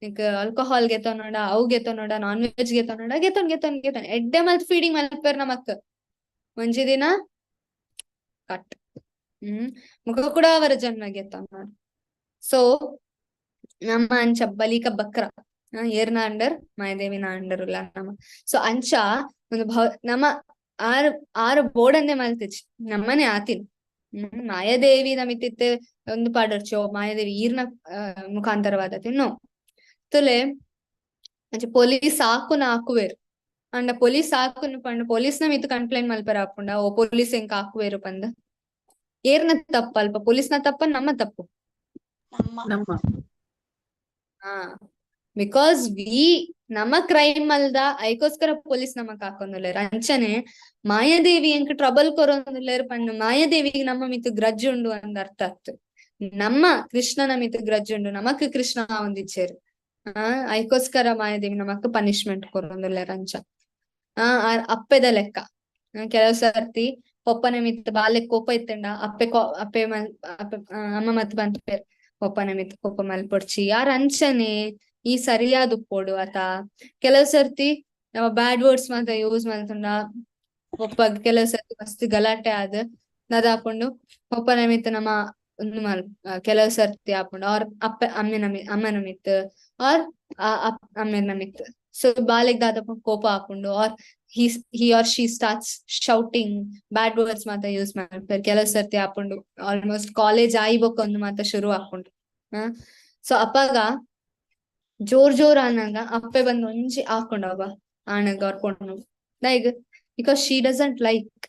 ನಿಕ್ ಆಲ್ಕೋಹಾಲ್ ಗೆತೊನೊಡ, ಅವು ಗೆತೊನೊಡ, ನಾನ್ ವೆಜ್ ಗೆತೊನೊಡ, ಗೆತೊನ್ ಗೆತೊನ್ ಗೆತೊನ್ ಎಡ್ಡೆ ಮಲ್ತ್ ಫೀಡಿಂಗ್ ಮಲ್ಪೆರ್ ನಮಕ್. ಒಂಜಿ ದಿನ ಕಟ್ ಮುಖ ಕೂಡ ಅವರ ಜನ್ಮ ಗೆತೊನೊಡ. ಸೊ ನಮ್ಮ ಅಂಚ ಬಲಿಕ ಬಕ್ರ ಏರ್ನ ಅಂಡರ್ ಮಾಯದೇವಿನ ಅಂಡರ್ ಉಲ್ಲ ನಮ. ಸೊ ಅಂಚ ಒಂದು ನಮ್ಮ ಆರು ಆರು ಬೋರ್ಡನ್ನೇ ಮಲ್ತಿಚ್ ನಮ್ಮನೆ ಆತಿನ್. ಮಾಯಾದೇವಿ ನಮಿತಿತ್ತೆ ಒಂದು ಪಾಡರ್ಚೋ ಮಾಯಾದೇವಿ ಈರ್ನ ಮುಖಾಂತರವಾದ ತಿನ್ನು ತುಲೆ ಅಂಚ ಪೊಲೀಸ್ ಹಾಕುನ ಹಾಕುವೇರು ಅಂಡ ಪೊಲೀಸ್ ಹಾಕುನ ಪಂಡ ಪೊಲೀಸ್ ನ ಮಿತ್ತು ಕಂಪ್ಲೇಂಟ್ ಮಲ್ಪರ ಹಾಪುಂಡ ಓ ಪೊಲೀಸ್ ಎಂಕ್ ಹಾಕುವೇರು ಪಂದ. ಏರ್ನ ತಪ್ಪ ಅಲ್ಪ ಪೊಲೀಸ್ನ ತಪ್ಪ ನಮ್ಮ ತಪ್ಪು? ನಮ್ಮ. Because we ನಮ್ಮ ಕ್ರೈಮ್ ಅಲ್ದ ಐಕೋಸ್ಕರ ಪೊಲೀಸ್ ನಮಕ್ ಹಾಕೊಂದುಲ್ಲೇರ್. ಅಂಚನೆ ಮಾಯಾದೇವಿ ಎಂಕ್ ಟ್ರಬಲ್ ಕೊರೊಂದುಲ್ಲೇರ್ ಪಂಡ ಮಾಯಾದೇವಿಗೆ ನಮ್ಮ ಮಿತ್ತು ಗ್ರಜ್ ಉಂಡು ಅಂದ ಅರ್ಥ ಆತು. ನಮ್ಮ ಕೃಷ್ಣನ ಮಿತ್ತು ಗ್ರಜ್ ಉಂಡು, ನಮಕ್ ಕೃಷ್ಣ ಒಂದಿಚ್ಚೇರು ಐಕೋಸ್ಕರ ಮಾಯಾದೇವಿ ನಮಕ್ ಪನಿಷ್ಮೆಂಟ್ ಕೊರೊಂದುಲ್ಲೇರ್ ಅಂಚ. ಅಪ್ಪೆದ ಲೆಕ್ಕ ಕೆಲವು ಸರ್ತಿ ಪೊಪ್ಪನ ಮಿತ್ತು ಬಾಲೆ ಕೋಪ ಇತ್ತಂಡ ಅಪ್ಪೆ ಅಪ್ಪೆ ಅಪ್ಪೆ ಅಮ್ಮ ಮತ್ ಬಂದ್ಪೇರ್ ಪೊಪ್ಪನ ಮಿತ್ತು ಕೋಪ ಮಲ್ಪೊಡ್ಚಿ ಯಾರ್ ಅಂಚನೆ ಈ ಸರಿಯಾದ ಉಪ್ಪೋಡು ಆತ. ಕೆಲವು ಸರ್ತಿ ನಮ್ಮ ಬ್ಯಾಡ್ ವರ್ಡ್ಸ್ ಮಾತ ಯೂಸ್ ಮಲ್ತುಂಡ ಪೊಪ್ಪ ಕೆಲವು ಸರ್ತಿ ಮಸ್ತ್ ಗಲಾಟೆ ಆದ್ ನದ ಹಾಕೊಂಡು ಪೊಪ್ಪನ ಮಿತ್ತು ನಮ್ಮ ಒಂದು ಮಲ್ ಕೆಲವು ಸರ್ತಿ ಹಾಕೊಂಡು ಅವ್ರ ಅಪ್ಪ ಅಮ್ಮನ ಅಮ್ಮನ ಮಿತ್ತು ಆರ್ ಅಮ್ಮನ ಮಿತ್ತು. ಸೊ ಬಾಲೆಗ್ ದಾದಪ್ಪ ಕೋಪ ಹಾಕೊಂಡು or he or she starts shouting bad words ಮಾತ ಯೂಸ್ ಮಾಡ್ತಾರೆ ಕೆಲವು ಸರ್ತಿ ಹಾಕೊಂಡು ಆಲ್ಮೋಸ್ಟ್ ಕಾಲೇಜ್ ಆಯ್ಬೇಕು ಒಂದು ಮಾತ ಶುರು ಹಾಕೊಂಡು. ಸೊ ಅಪ್ಪಾಗ ಜೋರ್ ಜೋರ್ ಆನಾಗ ಅಪ್ಪೆ ಬಂದು ಒಂಜಿ ಹಾಕೊಂಡವ ಆಣಗ ಅವ್ರ ಪೊಣ್ಣು like because she doesn't like.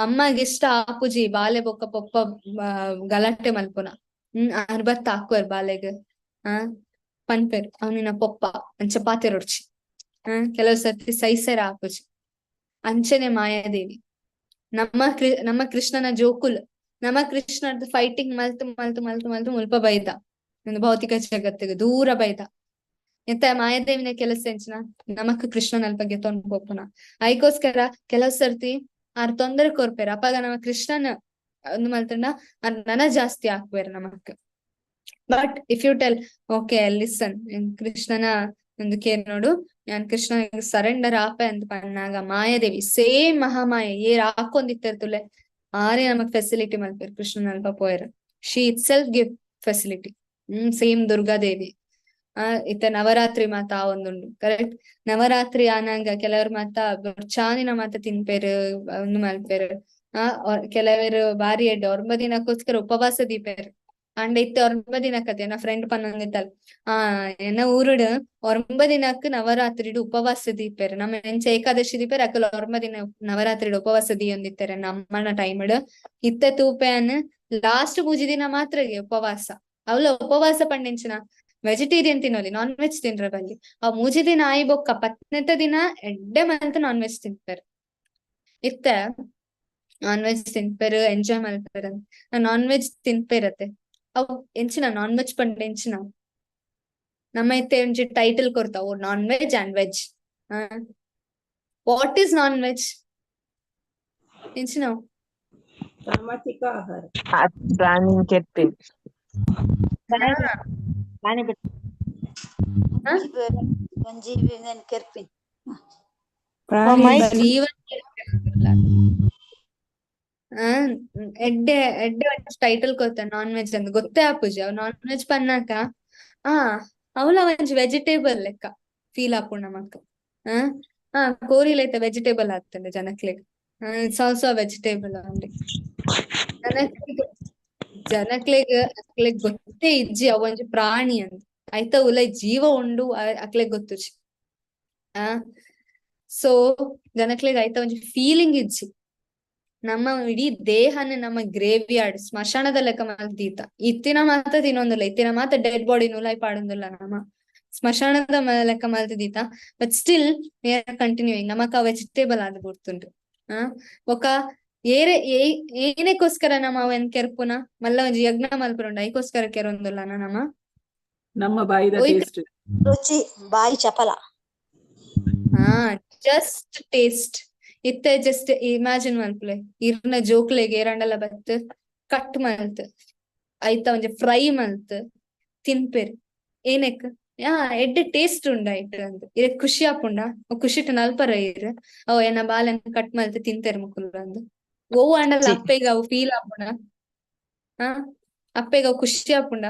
ಅಮ್ಮಗೆ ಇಷ್ಟ ಆಪುಜಿ ಬಾಲೆ ಬೊಕ್ಕ ಪೊಪ್ಪ ಗಲಾಟೆ ಮಲ್ಪುನ. ಅರ್ಬತ್ತ ಹಾಕುವರ್ ಬಾಲೆಗ್ ಪನ್ಪೆರ್ ಅವನಿನ ಪೊಪ್ಪ ಅಂಚ ಪಾತೆರೊಡ್ಚಿ. ಕೆಲವು ಸರ್ತಿ ಸೈಸರ ಆಪುಜಿ. ಅಂಚನೆ ಮಾಯಾದೇವಿ ನಮ್ಮ ನಮ್ಮ ಕೃಷ್ಣನ ಜೋಕುಲ್ ನಮ್ಮ ಕೃಷ್ಣದ ಫೈಟಿಂಗ್ ಮಲ್ತು ಮಲ್ತು ಮಲ್ತು ಮಲ್ತು ಮುಲ್ಪ ಬೈದ ಒಂದು ಭೌತಿಕ ಜಗತ್ತಿಗೆ ದೂರ ಬೈದ. ಎಂತ ಮಾಯಾದೇವಿನ ಕೆಲಸ ಎಂಚಿನ ನಮಕ್ ಕೃಷ್ಣನ ಬಗ್ಗೆ ತೊಂದ್ಕೋಪುನ. ಐಕೋಸ್ಕರ ಕೆಲವು ಸರ್ತಿ ಆರ್ ತೊಂದರೆ ಕೊರ್ಪೇರ ಅಪ್ಪಾಗ ನಮ್ಮ ಕೃಷ್ಣನ ಒಂದು ಮಲ್ತಂಡ ಆರ್ ನನ ಜಾಸ್ತಿ ಹಾಕ್ಬೇರ ನಮಕ್. But if you tell okay listen ಕೃಷ್ಣನ ಒಂದು ಕೇರ್ ನೋಡು ನಾನ್ ಕೃಷ್ಣ ಸರೆಂಡರ್ ಆಪೆ ಅಂತ ಪನ್ನಾಗ ಮಾಯಾದೇವಿ ಸೇಮ್ ಮಹಾಮಾಯ ಏರ್ ಹಾಕೊಂಡಿತ್ತಿರ್ತುಲೆ ಆರೇ ನಮಗ್ ಫೆಸಿಲಿಟಿ ಮಲ್ಪೇರು ಕೃಷ್ಣನ ಅಲ್ಪ ಪೋಯರ್. She itself give facility. Same Durgadevi ಇತ್ತ ನವರಾತ್ರಿ ಮಾತ ಒಂದುಂಡು ಕರೆಕ್ಟ್. ನವರಾತ್ರಿ ಆನಾಗ ಕೆಲವರು ಮಾತ ಚಾನಿನ ಮಾತ ತಿನ್ಪೇರು ಒಂದು ಮಲ್ಪೇರು. ಕೆಲವರು ಬಾರಿ ಎಡ್ಡೆ ಒಂಬ ದಿನಕ್ಕೋಸ್ಕರ ಉಪವಾಸ ದೀಪೇರು. ಅಂಡ ಇತ್ತ ಒಂಬ ದಿನಕ್ಕತ್ತೆ ನನ್ನ ಫ್ರೆಂಡ್ ಪನ್ನೊಂದಿತ್ತಲ್ಲ ಎನ್ನ ಊರುಡು ಒಂಬ ದಿನಕ್ಕೆ ನವರಾತ್ರಿ ಉಪವಾಸ ದೀಪೇರು. ನಮ್ಮ ಎಂಚ ಏಕಾದಶಿ ದೀಪೇರು ಅಕಲ್ ಒಂಬ ದಿನ ನವರಾತ್ರಿ ಉಪವಾಸ ದೀಯೊಂದಿತ್ತಾರೆ ನಮ್ಮನ ಟೈಮ್ ಇತ್ತ ತೂಪೆಯನ್ನು ಲಾಸ್ಟ್ ಪೂಜೆ ದಿನ ಮಾತ್ರ ಉಪವಾಸ. ಅವಳ ಉಪವಾಸ ಪಂಡೆಂಚಿನ ವೆಜಿಟೇರಿಯನ್ ತಿನ್ನೋಲಿ ನಾನ್ ವೆಜ್ ತಿನ್ರ ಬಲ್ಲಿ. ಆ ಮೂಜಿ ದಿನ ಆಯಿ ಬೊಕ್ಕ ಪತ್ನೆತ ದಿನ ಎಡ್ಡೆ ಮಂತ್ ನಾನ್ ವೆಜ್ ತಿನ್ಪೇರು. ಇತ್ತ ನಾನ್ ವೆಜ್ ತಿನ್ಪೇರು ಎಂಜಾಯ್ ಮಲ್ಪೇರು ಅಂತ ನಾನ್ ವೆಜ್ ತಿನ್ಪೇರತ್ತೆ. ಅವು ಎಂಚಿನ ನಾನ್ ವೆಜ್ ಪಂಡ ಎಂಚಿನ ನಮ್ಮ ಇತ್ತೆ ಒಂಜಿ title ಕೊರ್ತಾವು non veg and veg. What is non veg ಎಂಚಿನ? ಸಾಮಾಜಿಕ ಆಹಾರ. ಪ್ರಾಣಿ ಕೆರ್ಪೆ ಎಡ್ಡೆ ಎಡ್ಡೆ ಟೈಟಲ್ ಕೊರ್ತ ನಾನ್ ವೆಜ್ ಅಂತ ಗೊತ್ತೇ ಆಪುಜಿ. ಅವ್ ನಾನ್ ವೆಜ್ ಪನ್ನಾಕ ಅವಳ ಒಂಜಿ ವೆಜಿಟೇಬಲ್ ಲೆಕ್ಕ ಫೀಲ್ ಆಪುಂಡು ನಮಕ್. ಕೋರಿಲೈತ ವೆಜಿಟೇಬಲ್ ಆಗ್ತದೆ ಜನಕ್ಲೆಗ್. It's also vegetable only. ಜನಕ್ಲೆಗ್ ಅಕ್ಲೆಗ್ ಗೊತ್ತೇ ಇಜ್ಜಿ ಅವ್ ಒಂಜಿ ಪ್ರಾಣಿ ಅಂತ. ಆಯ್ತಾ ಉಲೈ ಜೀವ ಉಂಡು ಅಕ್ಲೆಗ್ ಗೊತ್ತುಜಿ. ಸೊ ಜನಕ್ಲೆಗ್ ಆಯ್ತಾ ಒಂಜಿ ಫೀಲಿಂಗ್ ಇಜ್ಜಿ. ನಮ್ಮ ಇಡೀ ದೇಹನ ನಮ್ಮ ಗ್ರೇವಿ ಯಾರ್ಡ್ ಸ್ಮಶಾನದ ಲೆಕ್ಕ ಮಲ್ತೀತ. ಇತ್ತಿನ ಮಾತ ತಿನ್ನೊಂದಿಲ್ಲ, ಇತ್ತಿನ ಮಾತ ಡೆಡ್ ಬಾಡಿ ನುಲಾಯ್ ಪಾಡೊಂದಿಲ್ಲ ನಮ್ಮ ಸ್ಮಶಾನದ ಲೆಕ್ಕ ಮಲ್ತಿದೀತ. But still we are continuing. ನಮಕ ವೆಜಿಟೇಬಲ್ ಆದ್ ಗೊತ್ತುಂಟು. ಆ ಬೊಕ ಏರೆ ಏನೆಕ್ಕೋಸ್ಕರ ನಮ ಅವೆನ್ ಕೆರ್ಪುನ ಮಲ್ಲ ಒಂಜಿ ಯಜ್ಞ ಮಲ್ಪುನುಂಡ ಐಕೋಸ್ಕರ ಕೆರೊಂದುಲ್ಲನ ನಮ ನಮ್ಮ ಬಾಯಿದ ಒಯ್ಕ್ ಟೇಸ್ಟ್. ರುಚಿ ಬಾಯಿ ಚಪಲ. ಹಾ, ಜಸ್ಟ್ ಟೇಸ್ಟ್. ಇತ್ತೆ ಜಸ್ಟ್ ಇಮ್ಯಾಜಿನ್ ಮಲ್ಪುಲೆ, ಇರ್ನ ಜೋಕ್ಲೆಗ್ ಏರಂಡಲ ಬತ್ತ್ ಕಟ್ ಮಲ್ತ್ ಐತ ಒಂಜಿ ಫ್ರೈ ಮಲ್ತ್ ತಿನ್ಪೆರ್. ಏನಕ್ ಯಾ ಎಡ್ಡೆ ಟೇಸ್ಟ್ ಉಂಡ ಐಟ್ ಅಂದ್ ಇರೆಗ್ ಖುಷಿ ಆಪುಂಡ? ಖುಷಿಟ್ ನಲ್ಪರ ಇರ್ ಓ ಎನ್ನ ಬಾಲೆನ್ ಕಟ್ ಮಲ್ತ್ ತಿಂತೆರ್ ಮುಕುಲು ಅಂದ್. ಒವ್ವು ಆಂಡಲ ಅಪ್ಪೆಗ್ ಅವು ಫೀಲ್ ಆಪುಂಡ? ಆ ಅಪ್ಪೆಗ್ ಅವು ಖುಷಿ ಆಪುಂಡ?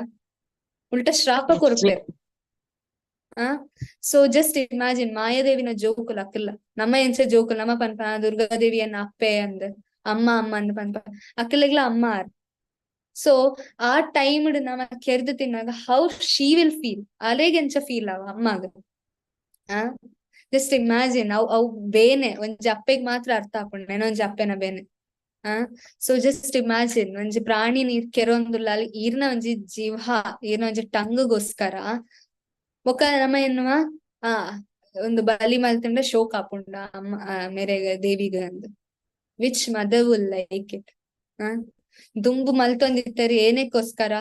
ಉಲ್ಟ ಶ್ರಾಪ ಕೊರ್ಪೆರ್. ಆ ಸೊ ಜಸ್ಟ್ ಇಮ್ಯಾಜಿನ್, ಮಾಯಾದೇವಿನ ಜೋಕುಲು ಅಕ್ಲ ನಮ್ಮ ಎಂಚ ಜೋಕುಲು ನಮ ಪನ್ಪ ದುರ್ಗಾದೇವಿಯನ್ನ ಅಪ್ಪೆ ಅಂದ್, ಅಮ್ಮ ಅಮ್ಮ ಅಂದ್ ಪನ್ಪ, ಅಕ್ಲೆಗ್ಲ ಅಮ್ಮ ಆರ್. ಸೊ ಆ ಟೈಮ್ ನಮ ಕೆರ್ದ್ ತಿನ್ನಾಗ how she will feel, ಅಲೆಗ್ ಎಂಚ ಫೀಲ್ ಅವ ಅಮ್ಮಗ್? ಆ ಜಸ್ಟ್ ಇಮ್ಯಾಜಿನ್. ಅವ್ ಅವು ಬೇನೆ ಒಂಜಿ ಅಪ್ಪೆಗ್ ಮಾತ್ರ ಅರ್ಥ ಆಪುಂಡು, ನೆನೊಂಜಿ ಅಪ್ಪೆನ ಬೇನೆ. ಆ ಸೊ ಜಸ್ಟ್ ಇಮ್ಯಾಜಿನ್, ಒಂಜಿ ಪ್ರಾಣಿ ನೀರ್ ಕೆರೊಂದುಲ್ಲ ಅಲ್ಲಿ ಈರ್ನ ಒಂಜಿ ಜೀವ, ಈರ್ನ ಒಂಜಿ ಟಂಗುಗೋಸ್ಕರ. ಬೊಕ ನಮ ಎನ್ನುವ ಆ ಒಂದು ಬಲಿ ಮಲ್ತುಂಡ ಶೋಕ್ ಆಪುಂಡ ಅಮ್ಮ ಮೇರೆಗ್ ದೇವಿಗ್ ಅಂದ್. Which mother will like it? ಆ ದುಂಬು ಮಲ್ತೊಂದಿತ್ತರ್ ಏನೆಕ್ಕೋಸ್ಕರ?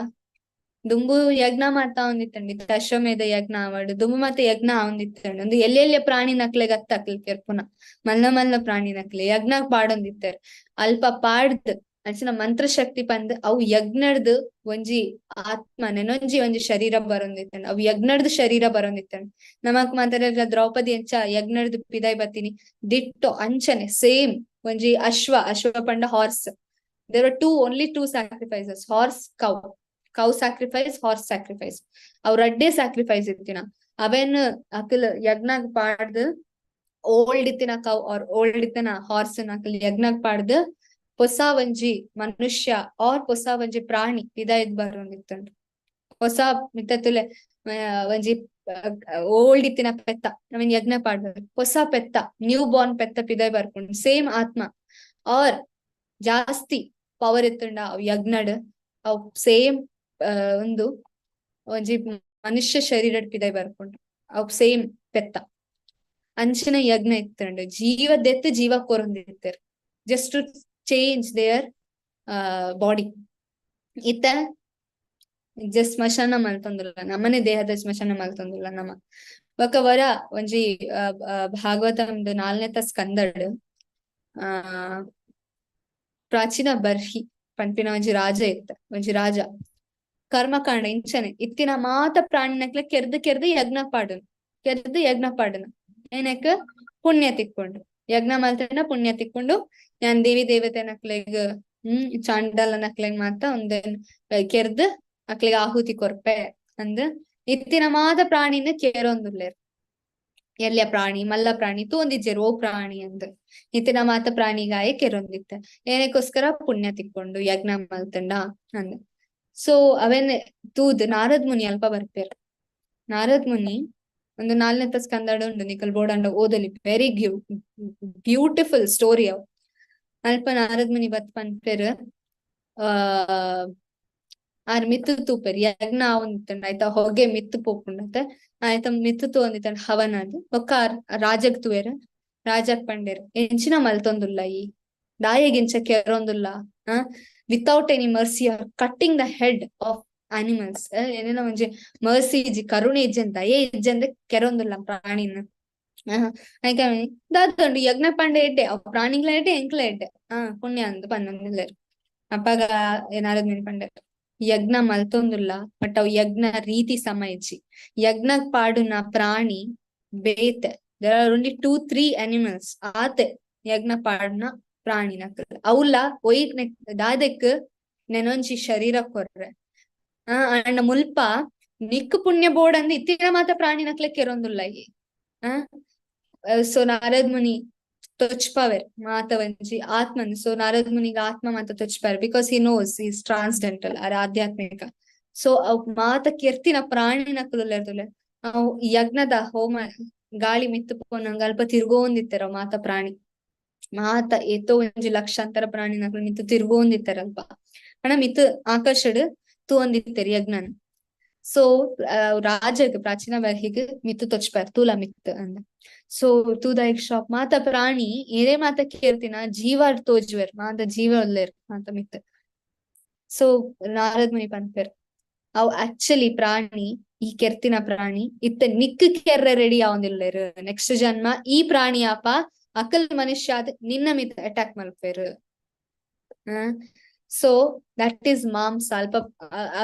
ದುಂಬು ಯಜ್ಞ ಮಾತ ಆವೊಂದಿತ್ತಂಡ್, ಇತ್ತೆ ಅಶ್ವಮೇಧ ಯಜ್ಞ ಆವಡ್ ದುಂಬು ಮಾತ ಯಜ್ಞ ಆವೊಂದಿತ್ತಂಡ್. ಒಂದು ಎಲ್ಲೆಲ್ಯ ಪ್ರಾಣಿನಕ್ಲೆಗ್ ಅತ್ತ ಅಕ್ಲ್ ಕೆರ್ಪುನ, ಮಲ್ಲ ಮಲ್ಲ ಪ್ರಾಣಿನಕ್ಲೆ ಯಜ್ಞ ಪಾಡೊಂದಿತ್ತೆರ್. ಅಲ್ಪ ಪಾಡ್ದ್ ಅಂಚಿನ ಮಂತ್ರಶಕ್ತಿ ಪಂದ್ ಅವು ಯಜ್ಞಡ್ದ್ ಒಂಜಿ ಆತ್ಮ ನೆನೊಂಜಿ ಒಂಜಿ ಶರೀರ ಬರೊಂದಿತ್ತಂಡ್, ಅವು ಯಜ್ಞಡ್ದ್ ಶರೀರ ಬರೊಂದಿತ್ತಂಡ್. ನಮಕ್ ಮಾತೆರೆಗ್ಲ ದ್ರೌಪದಿ ಎಂಚ ಯಜ್ಞಡ್ದ್ ಪಿದಾಯ್ ಬತ್ತೀನಿ ದಿಟ್ಟೋ ಅಂಚನೆ ಸೇಮ್ ಒಂಜಿ ಅಶ್ವ, ಅಶ್ವ ಪಂಡ horse. There are only two sacrifices, horse, cow. Cow sacrifice, horse sacrifice. ಅವ್ರ ಅಡ್ಡೆ ಸ್ಯಾಕ್ರಿಫೈಸ್ ಇತ್ತಿನ ಅವೇನ್ ಅಕಲ್ ಯಜ್ಞಗ್ ಪಾಡ್ದ್ ಓಲ್ಡ್ ಇತ್ತಿನ ಕೌ ಆರ್ ಓಲ್ಡ್ ಇತ್ತಿನ ಹಾರ್ಸ್ ಅಕಲ್ ಯಜ್ಞಗ್ ಪಾಡ್ದ್ ಹೊಸ ಒಂಜಿ ಮನುಷ್ಯ ಆರ್ ಹೊಸ ಒಂಜಿ ಪ್ರಾಣಿ ಪಿದಾಯ್ದ್ ಬರೊಂದಿತ್ತಂಡ್. ಹೊಸ ಮಿತ್ತತುಲೆ ಒಂಜಿ ಓಲ್ಡ್ ಇತ್ತಿನ ಪೆತ್ತ ನಮನ್ ಯಜ್ಞ ಪಾಡ್ದ್ ಹೊಸ ಪೆತ್ತ, ನ್ಯೂ ಬಾರ್ನ್ ಪೆತ್ತ ಪಿದಾಯ್ ಬರ್ಪುಂಡು. ಸೇಮ್ ಆತ್ಮ ಆರ್ ಜಾಸ್ತಿ ಪವರ್ ಇತ್ತುಂಡ ಅವ್ ಯಜ್ಞಡ್ ಅವ್ ಸೇಮ್ ಒಂದು ಒಂಜಿ ಮನುಷ್ಯ ಶರೀರಡ್ ಪಿದಾಯ್ ಬರ್ಪುಂಡು, ಅವ್ ಸೇಮ್ ಪೆತ್ತ. ಅಂಚಿನ ಯಜ್ಞ ಇತ್ತುಂಡು, ಜೀವ ದೆತ್ತು ಜೀವ ಕೊರೊಂದಿತ್ತೆರ್ just to change their body. ಇತ್ತ ಜಸ್ಟ್ ಸ್ಮಶಾನ ಮಲ್ತೊಂದುಲ್ಲ, ನಮ್ಮನೆ ದೇಹದ ಸ್ಮಶಾನ ಮಲ್ತೊಂದುಲ್ಲ ನಮ. ಬೊಕ ವರ ಒಂಜಿ ಭಾಗವತಂದು 4ನೇತ ಸ್ಕಂದಡ್ ಆ ಪ್ರಾಚೀನ ಬರ್ಹಿ ಪನ್ಪಿನ ಒಂಜಿ ರಾಜ ಇತ್ತ. ಒಂಜಿ ರಾಜ ಕರ್ಮಕಾಂಡ ಇಂಚನೆ ಇತ್ತಿನ ಮಾತ ಪ್ರಾಣಿನಕ್ಲೆ ಕೆರ್ದ್ ಕೆರ್ದ್ ಯಜ್ಞ ಪಾಡನ್, ಕೆರ್ದ್ ಯಜ್ಞ ಪಾಡನ, ಏನಕ್ ಪುಣ್ಯ ತಿಕ್ಕೊಂಡು, ಯಜ್ಞ ಮಲ್ತನ ಪುಣ್ಯ ತಿಕ್ಕೊಂಡು ಯಾನ್ ದೇವಿ ದೇವತೆನಕ್ಲೆಗ್ ಚಾಂಡಲನಕ್ಲೆಗ್ ಮಾತ ಒಂದೇನ್ ಕೆರ್ದ್ ಅಕ್ಲೆಗ್ ಆಹುತಿ ಕೊರ್ಪೆ ಅಂದ್ ಇತ್ತಿನ ಮಾತ ಪ್ರಾಣಿನ ಕೇರೊಂದುಲ್ಲೆರ್. ಎಲ್ಯ ಪ್ರಾಣಿ ಮಲ್ಲ ಪ್ರಾಣಿ ತೂಂದಿಜ್ಜೆರ್ ಓ ಪ್ರಾಣಿ ಅಂದ್ ಇತ್ತಿನ ಮಾತ ಪ್ರಾಣಿಗಾಯ ಕೆರೊಂದಿತ್ತ, ಏನಕ್ಕೋಸ್ಕರ ಪುಣ್ಯ ತಿಕ್ಕೊಂಡು ಯಜ್ಞ ಮಲ್ತಂಡ ಅಂದ್. ಸೊ ಅವೇನ್ ತೂದ್ ನಾರದ್ ಮುನಿ ಅಲ್ಪ ಬರ್ಪೇರ್. ನಾರದ್ ಮುನಿ ಒಂದು 4ನೇತ ಸ್ಕಂದಡ್ ಉಂಡು, ನಿಕಲ್ ಬೋಡಂಡ ಓದಲಿ, ವೆರಿ ಬ್ಯೂಟಿಫುಲ್ ಸ್ಟೋರಿ ಅವು. ಅಲ್ಪ ನಾರದ್ ಮುನಿ ಬತ್ ಪನ್ಪೆರ್, ಆರ್ ಮಿತ್ತು ತೂಪೆರ್ ಯಜ್ಞ ಆವೊಂದಿತ್ತಂಡ ಆಯ್ತಾ ಹೊಗೆ ಮಿತ್ತು ಪೋಪುಂಡತೆ ಆಯ್ತ ಮಿತ್ತು ತೂವೊಂದಿತ್ತಂಡ ಹವನ ಅದು. ಬೊಕ್ಕ ರಾಜಗ್ ತೂವೆರ್, ರಾಜಗ್ ಪಂಡೆರ್ ಎಂಚಿನ ಮಲ್ತೊಂದುಲ್ಲ ಈ ದಾಯೆಗಿಂಚ ಕೆರೊಂದುಲ್ಲ, without any mercy are cutting the head of animals, ಏನೇನೋ ಒಂಜಿ ಮರ್ಸಿ ಇಜ್ಜಿ ಕರುಣೆ ಇಜ್ಜಿ ಅಂತ ದಯೆ ಇಜ್ಜಿ ಅಂದ್ರೆ ಕೆರೊಂದುಲ್ಲ ಪ್ರಾಣಿನ. ದಾದಂಡು ಯಜ್ಞ ಪಾಂಡೆ ಎಡ್ಡೆ ಅವ್ ಪ್ರಾಣಿಗ್ಲ ಎಡ್ಡೆ ಎಂಕ್ಲ ಎಡ್ಡೆ ಪುಣ್ಯ ಅಂದ್ ಪನ್ನೊಂದುಲ್ಲೆರ್. ಅಪಗ ನಾರದ್ ಮುನಿ ಪಂಡೆರ್ ಯಜ್ಞ ಮಲ್ತೊಂದುಲ್ಲ, ಬಟ್ ಅವ್ ಯಜ್ಞ ರೀತಿ ಸಮ ಇಜ್ಜಿ, ಯಜ್ಞ ಪಾಡುನ ಪ್ರಾಣಿ ಬೇತೆ, there are only 2-3 animals ಆತೆ ಯಜ್ಞ ಪಾಡುನ ಪ್ರಾಣಿನಕ್ಲ್ ಅವ್ಲ ಒಯ್ ದಾದೆಕ್ ನೆನೊಂಜಿ ಶರೀರ ಕೊರ್ರೆ ಅಣ್ಣ ಮುಲ್ಪ ನಿಕ್ ಪುಣ್ಯ ಬೋಡ್ ಅಂದ್ ಇತ್ತಿನ ಮಾತ ಪ್ರಾಣಿನಕ್ಲೆ ಕೆರೊಂದುಲ್ಲ ಈ. ಸೊ ನಾರದ್ ಮುನಿ ತೊಚ್ಪವೆರ್ ಮಾತ ಒಂಜಿ ಆತ್ಮನ್. ಸೊ ನಾರದ್ ಮುನಿಗ್ ಆತ್ಮ ಮಾತ ತೊಚ್ಪಾರ್ because he knows is transcendental or ಆಧ್ಯಾತ್ಮಿಕ. ಸೊ ಅವ್ ಮಾತ ಕೆರ್ತಿನ ಪ್ರಾಣಿನಕ್ಲು ಅವು ಯಜ್ಞದ ಹೋಮ ಗಾಳಿ ಮಿತ್ತು ಪೋನಂಗ ಅಲ್ಪ ತಿರ್ಗೋಂದಿತ್ತೆರ ಮಾತ ಪ್ರಾಣಿ ಮಾತ ಏತೋ ಒಂಜಿ ಲಕ್ಷಾಂತರ ಪ್ರಾಣಿನಕ್ಲು ಮಿತ್ತು ತಿರ್ಗೋಂದಿತ್ತಾರಲ್ಪ ಅಣ್ಣ ಮಿತ್ತು ಆಕಾಶಡ್ ತೂವೊಂದಿತ್ತೆರ್ ಯಜ್ಞನ್. ಸೊ ರಾಜಗ್ ಪ್ರಾಚೀನ ಬರ್ಹಿಗ್ ಮಿತ್ತು ತೊಚ್ಪಾರ್ ತೂಲ ಮಿತ್ತು ಅಂದ. ಸೊ ತೂದಾಯಿಗ್ ಶಾಕ್. ಮಾತ ಪ್ರಾಣಿ ಏರೇ ಮಾತ ಕೇರ್ತಿನ ಜೀವ ತೋಜುವೆರ್, ಮಾತ ಜೀವ ಉಲ್ಲೆರ್ ಮಾತ ಮಿತ್ತ್. ಸೊ ನಾರದ್ ಮುನಿ ಪನ್ಪೆರ್, ಅವು ಆಕ್ಚುಲಿ ಪ್ರಾಣಿ, ಈ ಕೆರ್ತಿನ ಪ್ರಾಣಿ ಇತ್ತೆ ನಿಕ್ ಕೆರ್ರೆ ರೆಡಿ ಆವೊಂದಿಲ್ಲೆರ್. ನೆಕ್ಸ್ಟ್ ಜನ್ಮ ಈ ಪ್ರಾಣಿ ಆಪ ಅಕಲ್ ಮನುಷ್ಯ ಆದ್ ನಿನ್ನ ಮಿತ್ ಅಟ್ಯಾಕ್ ಮಲ್ಪೆರ್. ಸೊ that is ಮಾಂಸ. ಅಲ್ಪ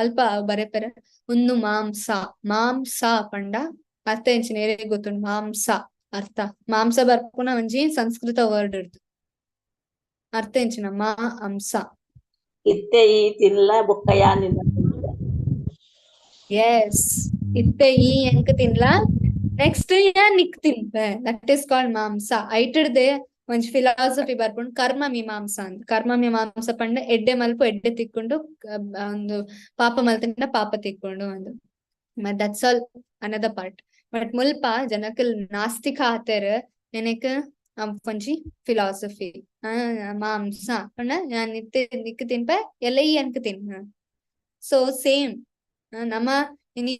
ಅಲ್ಪ ಬರೆಪೆರೆ ಒಂದು ಮಾಂಸ. ಮಾಂಸ ಪಂಡ ಅರ್ಥ ಎಂಚಿನ ಏರೆಗ್ ಗೊತ್ತುಂಡು? ಮಾಂಸ ಅರ್ಥ, ಮಾಂಸ ಬರ್ಪುನ ಒಂಜಿ ಸಂಸ್ಕೃತ ವರ್ಡ್ ಇರ್ದು. ಅರ್ಥ ಎಂಚಿನ? ಮಾ ಅಂಸ. ಇತ್ತೆ ಈ ತಿನ್ಲ ಬೊಕ್ಕ ಯಾನಿಲ್ಲ. ಎಸ್, ಇತ್ತೆ ಈ ಎಂಕ್ ತಿನ್ಲ, ನೆಕ್ಸ್ಟ್ ಯಾನ್ ನಿಕ್ ತಿನ್ಪೆ. That is called ಮಾಂಸ. ಐಟಡ್ದೆ ಒಂಜಿ ಫಿಲಾಸಫಿ ಬರ್ಪುಂಡು, ಕರ್ಮ ಮೀಮಾಂಸ ಅಂದ್. ಕರ್ಮ ಮೀಮಾಂಸ ಪಂಡ ಎಡ್ಡೆ ಮಲ್ಪು ಎಡ್ಡೆ ತಿಕ್ಕೊಂಡು, ಒಂದು ಪಾಪ ಮಲ್ತಿಂಡ ಪಾಪ ತಿಕ್ಕೊಂಡು ಅಂದ್. That's all another part. But ಮುಲ್ಪ ಜನಕಲ್ ನಾಸ್ತಿಕ ಆತೆರ್ ಎನಕ್ ಒಂಜಿ ಫಿಲಾಸಫಿ ಮಾಂಸ ಪಂಡ ಯಾನ್ ಇತ್ತೆ ನಿಕ್ ತಿನ್ಪೆ, ಎಲ್ಲ ಈ ಎಂಕ್ ತಿನ್ಪ. ಸೊ ಸೇಮ್ ನಮ ಇನಿ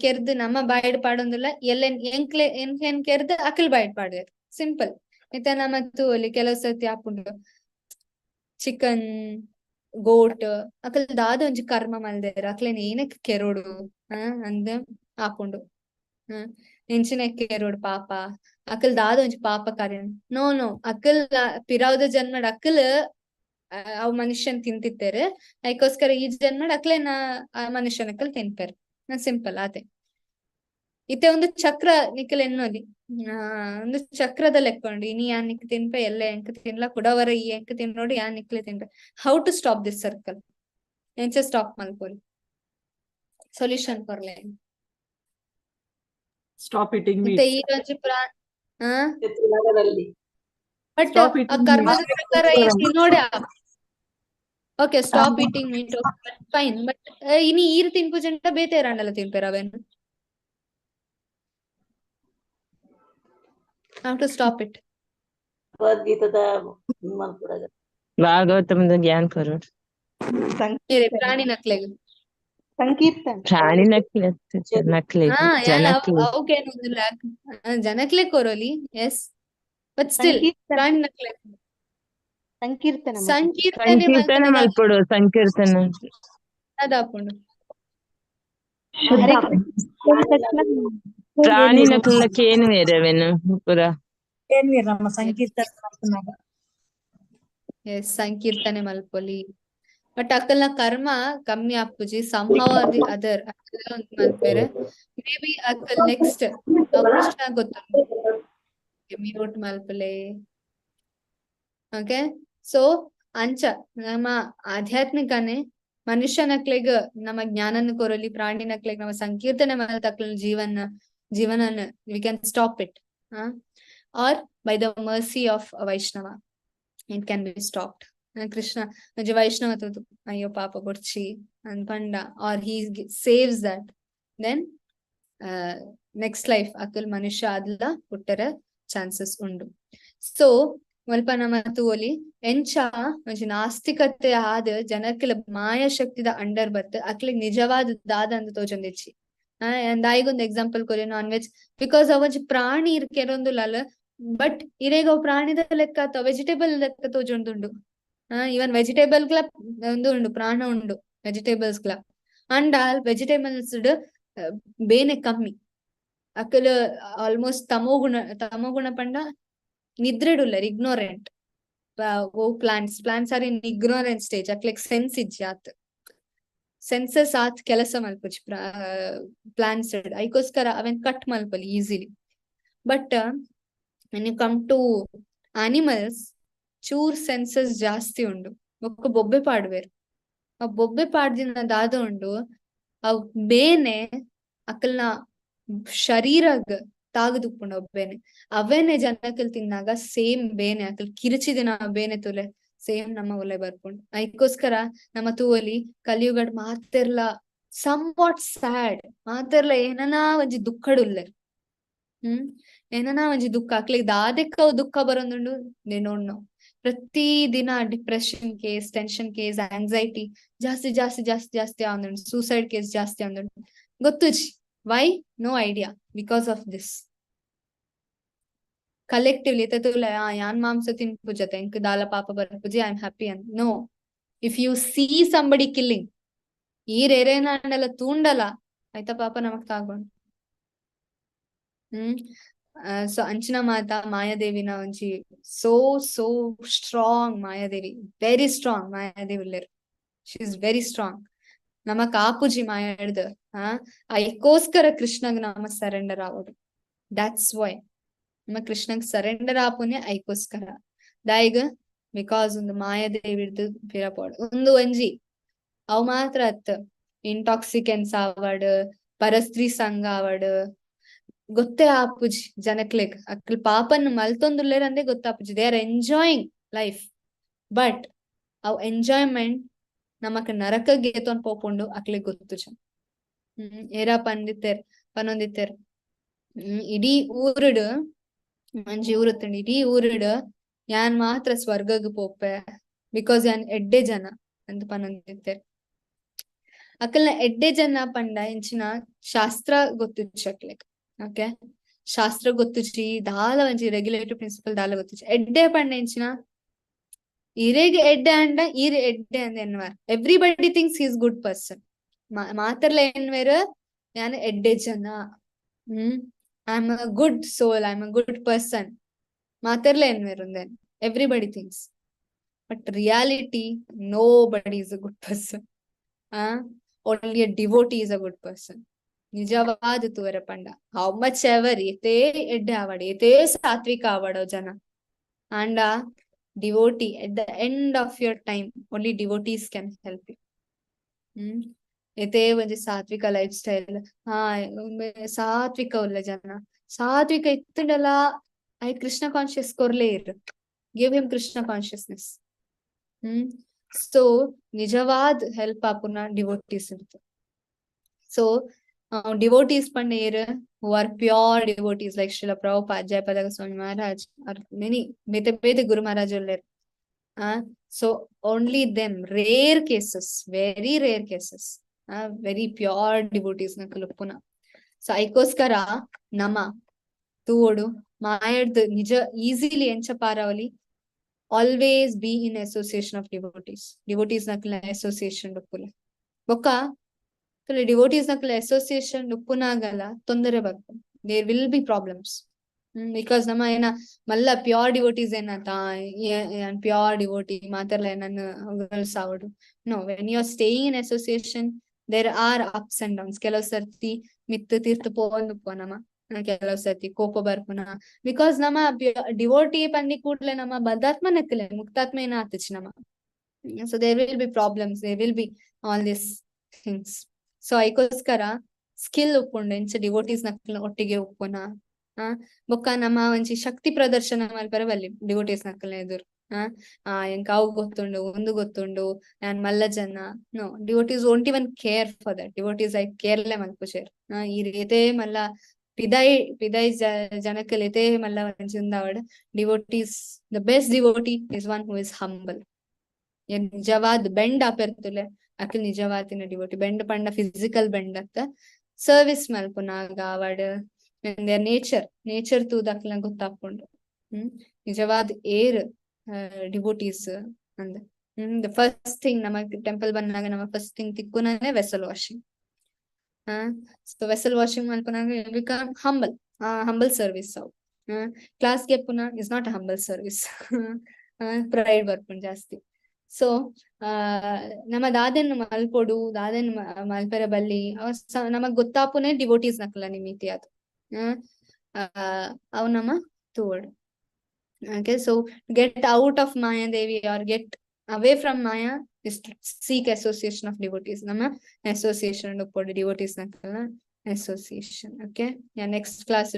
ಕೆರ್ದ್ ನಮ್ಮ ಬಾಯಿಡ್ ಪಾಡೊಂದುಲ್ಲ, ಎಲ್ಲ ಎಂಕ್ಲೆ ಎಂಕ್ಲೆನ್ ಕೆರ್ದ್ ಅಕಲ್ ಬಾಯಿಡ್ ಪಾಡುವೆರ್. ಸಿಂಪಲ್. ಇತ್ತೆ ನಮ ತೂವೊಲಿ, ಕೆಲವು ಸರ್ತಿ ಆಪುಂಡು, ಚಿಕನ್ ಗೋಟ್ ಅಕಲ್ ದಾದ ಒಂಜಿ ಕರ್ಮ ಮಲ್ದೆರ್, ಅಕ್ಲೆನ್ ಏನಕ್ ಕೆರೊಡು ಅಂದ್ ಆಪುಂಡು. ಎಂಚಿನ ಕೆರೊಡು ಪಾಪ, ಅಕಲ್ ದಾದ ಒಂಜಿ ಪಾಪ ಕಾರ್ಯ. ನೋ ನೋ, ಅಕಲ್ ಪಿರಾವುದ ಜನ್ಮಡ್ ಅಕಲ್ ಅವ್ ಮನುಷ್ಯನ್ ತಿಂತಿತ್ತೇರ್, ಐಕೋಸ್ಕರ ಈ ಜನ್ಮಡ್ ಅಕ್ಲೆನ ಮನುಷ್ಯನಕಲ್ ತಿನ್ಪೆರ್. ಸಿಂಪಲ್ ಆತೆ. ಇತ್ತೆ ಒಂದು ಚಕ್ರ ನಿಕಲ್ ಎನ್ನೊಲಿ, ಒಂದು ಚಕ್ರದ ಲೆಕ್ಕೊಂಡು ಇನಿ ಯಾನ್ ನಿಕ್ ತಿನ್ಪೆ, ಎಲ್ಲ ಎಂಕ್ ತಿನ್ಲ, ಕುಡವರ ಈ ಎಂಕ್ ತಿನ್ನೋಡು, ಯಾನ್ ನಿಕ್ಲೆ ತಿನ್ಪೆ. How to stop this circle? ಎಂಚ ಸ್ಟಾಪ್ ಮಲ್ಪೊಲಿ? ಸೊಲ್ಯೂಷನ್ ಕೊರ್ಲೆ. Stop eating ಇತ್ತೆ meat. ಈ ಒಂಜಿ ಪ್ರಾ ಬಟ್ Stop ಆ eating ಕರ್ಮದ meat. ಪ್ರಕಾರ ಈ ತಿನ್ನೋಡೆ. Okay, stop eating meat, fine. But ಇನಿ ಈರ್ ತಿನ್ಪುಜಂಡ ಬೇತೆ ಏರಾಂಡಲ ತಿನ್ಪೆರ್ ಅವೆನ್. How to stop it? ಭಗವದ್ಗೀತದ ಮಲ್ಪುಡಗ. ಭಾಗವತಮದ ಜ್ಞಾನ ಕೊರೊಡು. ಏರೆ ಪ್ರಾಣಿ ನಕ್ಲೆಗ್. ಸಂಕೀರ್ತನೆ. ಪ್ರಾಣಿ ನಕ್ಲೆ, ನಕ್ಲೆಗ್, ಹಾ, ಯಾನ್ ಜನಕ್ಲೆಗ್. ಅವಕೇನುಂದಿಲ್ಲ, ಜನಕ್ಲೆ ಕೊರೊಲಿ. ಎಸ್, ಬಟ್ ಸ್ಟಿಲ್ ಸಂಕೀರ್ತನೆ. ಪ್ರಾಣಿ ನಕ್ಲೆಗ್. ಸಂಕೀರ್ತನೆ ಮಾತಾಜಿ. ಸಂಕೀರ್ತನೆ. ಸಂಕೀರ್ತನೆ ಮಲ್ಪೊಡು, ಸಂಕೀರ್ತನೆ. ಅದಾಪುಂಡು. ಹರೇ ಕೃಷ್ಣ. ಪ್ರಾಣಿ ನಕ್ಲೆನ ಕೇನುವೆರ್ ಅವೆನ್ ಪೂರ. ನಮ್ಮ ಸಂಕೀರ್ತನೆ ಮಲ್ಪುನಗ. ಎಸ್, ಸಂಕೀರ್ತನೆ ಮಲ್ಪೊಲಿ. ಬಟ್ ಅಕಲ್ನ ಕರ್ಮ ಕಮ್ಮಿ ಆಪುಜಿ. ಸಮ್ಹೌ ಆರ್ the other ಅಕಲ್ ಒಂದ್ ಮಲ್ಪೆರ್. ಮೇ ಬಿ ಅಕಲ್ ನೆಕ್ಸ್ಟ್ ಕೃಷ್ಣ ಗೊತ್ತುಂಡು, ಮ್ಯೂಟ್ ಮಲ್ಪಲೆ. ಓಕೆ, ಸೊ ಅಂಚ ನಮ್ಮ ಆಧ್ಯಾತ್ಮಿಕನೆ ಮನುಷ್ಯನಕ್ಲೆಗ್ ನಮ್ಮ ಜ್ಞಾನನ ಕೊರಲಿ, ಪ್ರಾಣಿನಕ್ಲೆಗ್ ನಮ್ಮ ಸಂಕೀರ್ತನೆ ಮಲ್ತಕ್ಲೆನ ಜೀವನನ we can stop it, or by the mercy of Vaishnava it can be stopped. Krishna ಒಂಜಿ ವೈಷ್ಣವ ತೂದು ಅಯ್ಯೋ ಪಾಪ ಬೊಡ್ಚಿ ಅಂದ್ ಪಂಡ, or he saves that, then next life Akal ಮನುಷ್ಯ ಆದ್ಲ ಪುಟ್ಟರ ಚಾನ್ಸಸ್ ಉಂಡು. ಸೊ ಮುಲ್ಪ ನಮ ತೂವೊಲಿ ಎಂಚ ಒಂಜಿ ನಾಸ್ತಿಕತೆ ಆದ್ ಜನಕ್ಲೆ ಮಾಯಾ ಶಕ್ತಿದ ಅಂಡರ್ ಬತ್ತ್ ಅಕ್ಲೆಗ್ ನಿಜವಾದ ದಾದ ಅಂದ್ ತೋಜೊಂದಿಜ್ಜಿ. ದಾಯಿಗೊಂದು ಎಕ್ಸಾಂಪಲ್ ಕೊರಿ, ನಾನ್ ವೆಜ್, because ಅವ್ ಒಂಜಿ ಪ್ರಾಣಿ ಇರ್ ಕೆರೊಂದುಲ್ಲಲ್, ಬಟ್ ಇರೆಗ್ ಅವ್ ಪ್ರಾಣಿದ ಲೆಕ್ಕ ಅಥವಾ ವೆಜಿಟೇಬಲ್ ಲೆಕ್ಕ ತೋಜೊಂದುಂಡು. ಈವನ್ ವೆಜಿಟೇಬಲ್ ಗ್ಲ ಒಂದು ಉಂಡು, ಪ್ರಾಣ ಉಂಡು ವೆಜಿಟೇಬಲ್ಸ್ ಗ್ಲ. ಅಂಡ ವೆಜಿಟೇಬಲ್ಸ್ ಡ್ ಬೇನೆ ಕಮ್ಮಿ. ಅಕಲ್ ಆಲ್ಮೋಸ್ಟ್ ತಮೋಗುಣ, ತಮೋಗುಣ ಪಂಡ ನಿದ್ರೆಡುಲ್ಲೆರ್, ignorant. Oh plants plants are in ignorant stage. ಅಕ್ಲೆಗ್ ಸೆನ್ಸ್ ಇಜ್ಜಿ ಆತ್, ಸೆನ್ಸಸ್ ಆತ್ ಕೆಲಸ ಮಲ್ಪುಜಿ ಪ್ಲಾಂಟ್ಸ್. ಐಕೋಸ್ಕರ ಅವೆನ್ ಕಟ್ ಮಲ್ಪೊಲಿ easily. But when you come to animals, ಚೂರ್ ಸೆನ್ಸಸ್ ಜಾಸ್ತಿ ಉಂಡು. ಬೊಕ್ಕ ಬೊಬ್ಬೆ ಪಾಡ್ವೆರ್. ಆ ಬೊಬ್ಬೆ ಪಾಡ್ದಿನ ದಾದ ಉಂಡು, ಅವ್ ಬೇನೆ ಅಕಲ್ನ ಶರೀರಗ್ ತಾಗದುಪ್ಪುಂಡು. ಅವ್ ಬೇನೆ ಅವೇನೆ ಜನಕಲ್ ತಿನ್ನಾಗ ಸೇಮ್ ಬೇನೆ, ಅಕಲ್ ಕಿರಿಚಿದಿನ ಬೇನೆ ತುಲೆ ಸೇಮ್ ನಮ್ಮ ಒಲೆ ಬರ್ಪುಂಡು. ಐಕೋಸ್ಕರ ನಮ್ಮ ತೂವೊಲಿ ಕಲಿಯುಗಡ್ ಮಾತೆರ್ಲ ಸಮ್ what sad, ಮಾತೆರ್ಲ ಏನನಾ ಒಂಜಿ ದುಃಖಡುಲ್ಲೆರ್. ಏನನಾ ಒಂಜಿ ದುಃಖ, ಅಕ್ಲೆಗ್ ದಾದೆಕ್ ಅವು ದುಃಖ ಬರೊಂದುಂಡು they don't know. ಪ್ರತಿ ದಿನ depression case, tension case, anxiety ಜಾಸ್ತಿ ಜಾಸ್ತಿ ಜಾಸ್ತಿ ಜಾಸ್ತಿ ಆವೊಂದುಂಡು. ಸೂಸೈಡ್ ಕೇಸ್ ಜಾಸ್ತಿ ಆವೊಂದುಂಡು. ಗೊತ್ತುಜಿ why, no idea, because of this. Collectively ತೂಲ ಯಾನ್ ಮಾಂಸ ತಿನ್ಪುಜತೆ ಎಂಕ್ ದಾಲ ಪಾಪ ಬರ್ಪುಜಿ, I am happy and no. If you see somebody killing, ಈರೇರೇನಾಂಡಲ ತೂಂಡಲ ಆಯ್ತಾ ಪಾಪ ನಮಕ್ ತಾಗೊಂಡು. ಸೊ ಅಂಚಿನ ಮಾತಾ ಮಾಯಾದೇವಿನ ಒಂಜಿ so so strong Mayadevi, very strong Mayadevi ಉಲ್ಲೆರ್. She is very strong. ನಮಕ್ ಆಪುಜಿ ಮಾಯ ಹಿಡ್ದು ಐಕೋಸ್ಕರ ಕೃಷ್ಣಗ್ ನಮ ಸರೆಂಡರ್ ಆವೋಡು. That's why ನಮ್ಮ ಕೃಷ್ಣಗ್ ಸರೆಂಡರ್ ಆಪುನೆ ಐಕೋಸ್ಕರ. ದಾಯಿಗ್ because ಒಂದು ಮಾಯಾದೇವಿ ಹಿಡ್ದು ಪಿರಪೋಡು ಒಂದು ಒಂಜಿ ಅವು ಮಾತ್ರ ಅತ್ ಇಂಟಾಕ್ಸಿಕೆನ್ಸ್ ಆವಡ್, ಪರಸ್ತ್ರೀ ಸಂಘ ಆವಡ್, ಗೊತ್ತೇ ಆಪುಜಿ ಜನಕ್ಲೆಗ್ ಅಕ್ಲ್ ಪಾಪನ್ ಮಲ್ತೊಂದುಲ್ಲೆರ್ ಅಂದೇ ಗೊತ್ತಾಪುಜಿ. They are enjoying life, but ಅವ್ ಎಂಜಾಯ್ಮೆಂಟ್ ನಮಕ್ ನರಕಗ್ ಏತೊಂದು ಪೋಪುಂಡು ಅಕ್ಲೆಗ್ ಗೊತ್ತುಜ. ಏರಾ ಪಂದಿತ್ತೆರ್ ಪನೊಂದಿತ್ತೆರ್, ಇಡೀ ಊರುಡು ಒಂಜಿ ಊರುತ್ತುಂಡು, ಇಡೀ ಊರುಡು ಯಾನ್ ಮಾತ್ರ ಸ್ವರ್ಗಗ್ ಪೋಪೆ because ಯಾನ್ ಎಡ್ಡೆ ಜನ ಅಂತ ಪನೊಂದಿತ್ತೆರ್. ಅಕಲ್ನ ಎಡ್ಡೆ ಜನ ಪಂಡ ಇಂಚಿನ ಶಾಸ್ತ್ರ ಗೊತ್ತುಜ್ಜಿ ಅಕ್ಲೆಗ್. ಓಕೆ, ಶಾಸ್ತ್ರ ಗೊತ್ತುಜಿ, ದಾಲ ಒಂಜಿ ರೆಗ್ಯುಲೇಟಿವ್ ಪ್ರಿನ್ಸಿಪಲ್ ದಾಲ ಗೊತ್ತುಜಿ. ಎಡ್ಡೆ ಪಂಡ ಇಂಚಿನ ಇರೆಗ್ ಎಡ್ಡೆ ಅಂಡ ಈರ್ ಎಡ್ಡೆ ಅಂದ ಎನ್ನುವಾರ್. Everybody thinks is good person. ಮಾತ್ರಲ ಎನ್ನುವೇರ್ ಯಾನ್ ಎಡ್ಡೆ ಜನ, I am a good soul, I am a good person ಮಾತ್ರಲ ಎನ್ನುವೇರ್ ಉಂದೇನ್ everybody thinks. But reality nobody is a good person. Only a devotee is a good person. ನಿಜವಾದ ತೂವರೆ ಪಂಡ how much ever ಏತೇ ಎಡ್ಡೆ ಆವಡ್, ಏತೇ ಸಾತ್ವಿಕ ಆವಡೋ ಜನ and devotee at the end of your time only devotees can help you. ಏತೇ ಒಂಜಿ ಸಾತ್ವಿಕ life style, ಸಾತ್ವಿಕ ಉಲ್ಲ ಜನ, ಸಾತ್ವಿಕ ಇತ್ತುಂಡಲ I Krishna conscious ಕೊರ್ಲೇ ಇರು, give him Krishna consciousness. So ನಿಜವಾದ ಹೆಲ್ಪ್ ಆಪುನ ಡಿವೋಟೀಸ್ ಇರ್ತು. ಸೊ ಡಿವೋಟೀಸ್ ಪಂಡ ಏರ್ who are pure devotees like Srila Prabhupada, Jayapataka Swami Maharaj, or many ಬೇತೆ ಬೇತೆ ಗುರು ಮಹಾರಾಜ್ ಉಲ್ಲೆರ್. So only them, rare cases, very rare cases, very pure devotees ನಕುಲು ಉಪ್ಪುನ. So ಐಕೋಸ್ಕರ ನಮ ತೂವೊಡು ಮಾಯಡ್ದು ನಿಜ ಈಸಿಲಿ ಎಂಚ ಪಾರವಲಿ, always be in association of devotees. Devotees ನಕುಲ್ನ association ಉಪ್ಪುಲೆ. ಬೊಕ್ಕ devotees Nakula association ಉಪ್ಪುನಾಗಲ ತೊಂದರೆ ಬರ್ಪುಂಡು. There will be problems because ನಮ್ಮ ಏನ ಮಲ್ಲ ಪ್ಯೂರ್ ಡಿವೋಟೀಸ್ ಏನತ ಪ್ಯೂರ್ ಡಿವೋಟಿ ಮಾತ್ರಲ ನನ್ನ ಸಾವಡು. No, when you are staying in association there are ups and downs. ಕೆಲವು ಸರ್ತಿ ಮಿತ್ತು ತೀರ್ಥ ಪೋಂದು ಉಪ್ಪು ನಮ, ಕೆಲವು ಸರ್ತಿ ಕೋಪ ಬರ್ಪುನ, because ನಮ್ಮ ಡಿವೋಟಿ ಪಂಡಿ ಕೂಡ್ಲೆ ನಮ್ಮ ಬದ್ಧಾತ್ಮ ನೆಕ್ಕಲೆ ಮುಕ್ತಾತ್ಮ ಏನ ಆತಚಿ ನಮ. So there will be problems, there will be all this things. So ಐಕೋಸ್ಕರ skill ಉಪ್ಪುಂಡು ಎಂಚ ಡಿವೋಟೀಸ್ ನಕ್ಲ ಒಟ್ಟಿಗೆ ಉಪ್ಪುನ. ಬೊಕ್ಕ ನಮ್ಮ ಒಂಜಿ ಶಕ್ತಿ ಪ್ರದರ್ಶನ ಮಲ್ಪರೆ ಬಲ್ಲಿ ಡಿವೋಟೀಸ್ ನಕ್ಲ್ನ ಎದುರು. ಎಂಕ್ ಅವು ಗೊತ್ತುಂಡು, ಒಂದು ಗೊತ್ತುಂಡು, ಯಾನ್ ಮಲ್ಲ ಜನ. No, devotees won't even care for that. Devotees I ಕೇರ್ಲೆ ಮಲ್ಪುಜೆರ್. ಈ ರೀತೇ ಮಲ್ಲ ಪಿದಾಯಿ ಪಿದಾಯಿ ಜನಕಲ್ ಏತೇ ಮಲ್ಲ ಒಂಜಿ ಉಂದಾವಡ್. Devotees, the best devotee is one who is humble. ನಿಜವಾದ ಬೆಂಡ್ ಆಪೆರ್ತುಲೆ ಅಕ್ಲ್ ನಿಜವಾತಿನ ಡಿವೋಟಿ. ಬೆಂಡ್ ಪಂಡ ಫಿಸಿಕಲ್ ಬೆಂಡ್ ಅತ್ತ, ಸರ್ವಿಸ್ ಮಲ್ಪುನಾಗ ಆವಡ್, there nature nature ತೂದ್ ಅಕ್ಲ್ನ ಗೊತ್ತಾಪುಂಡು ನಿಜವಾದ ಏರ್ ಡಿವೋಟೀಸ್ ಅಂದ್. The first thing ನಮಗ್ ಟೆಂಪಲ್ ಬಂದಾಗ ನಮ್ಮ ಫಸ್ಟ್ ಥಿಂಗ್ ತಿಕ್ಕುನೇ vessel washing. So vessel washing ಮಲ್ಪುನಾಗ become humble, humble service ಅವು. ಕ್ಲಾಸ್ ಗೆಪ್ಪುನ is not humble service, pride ಬರ್ಪುಂಡು ಜಾಸ್ತಿ. ಸೊ ನಮ್ಮ ದಾದೆನ್ ಮಲ್ಪೊಡು, ದಾದೆನ್ ಮಲ್ಪೆರೆ ಬಲ್ಲಿ ನಮಗ್ ಗೊತ್ತಾಪುನೇ ಡಿವೋಟೀಸ್ ನಕಲ ನಿಮಿತಿ ಅದು. ಅವು ನಮ್ಮ ತೂವೊಡು. Okay, so get out of Maya Devi or get away from Maya is to seek association of devotees. ನಮ್ಮ ಅಸೋಸಿಯೇಷನ್ ಉಪ್ಪೊಡು ಡಿವೋಟೀಸ್ ನಕಲ್ನ association. Okay, next class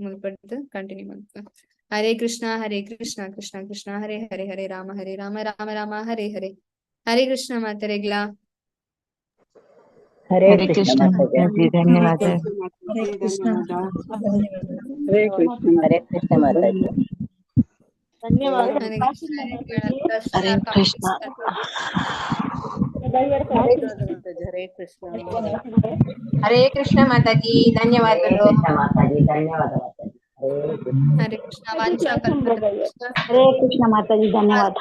ಮುಲ್ಪಡ್ದು continue ಮಲ್ಪ. ಹರೇ ಕೃಷ್ಣ ಹರೇ ಕೃಷ್ಣ ಕೃಷ್ಣ ಕೃಷ್ಣ ಹರೇ ಹರೇ, ಹರೇ ರಾಮ ಹರೇ ರಾಮ ರಾಮ ರಾಮ ಹರೇ ಹರೇ. ಹರೇ ಕೃಷ್ಣ ಮಾತರೆಗ್ಲಾ. ಹರೇ ಕೃಷ್ಣ ಮಾತಾಜಿ, ಧನ್ಯವಾದ. ಹರೇ ಕೃಷ್ಣ, ಧನ್ಯವಾದ. ಹರೇ ಕೃಷ್ಣ. ಹರೇ ಕೃಷ್ಣ ಮಾತಾಜಿ. ಧನ್ಯವಾದ. ಹರೇ ಕೃಷ್ಣ. ಹರೇ ಕೃಷ್ಣ. ಹರೇ ಕೃಷ್ಣ. ಹರೇ ಕೃಷ್ಣ ಮಾತಾಜಿ, ಹರೇ ಧನ್ಯವಾದಗಳು. ಕೃಷ್ಣ ಮಾತಾಜಿ, ಧನ್ಯವಾದ ಮಾತಾಜಿ. ಹರೇ ಹರೇ ಕೃಷ್ಣ. ವಾಂಛಾ ಹರೇ ಕೃಷ್ಣ ಮಾತಾಜಿ, ಧನ್ಯವಾದ.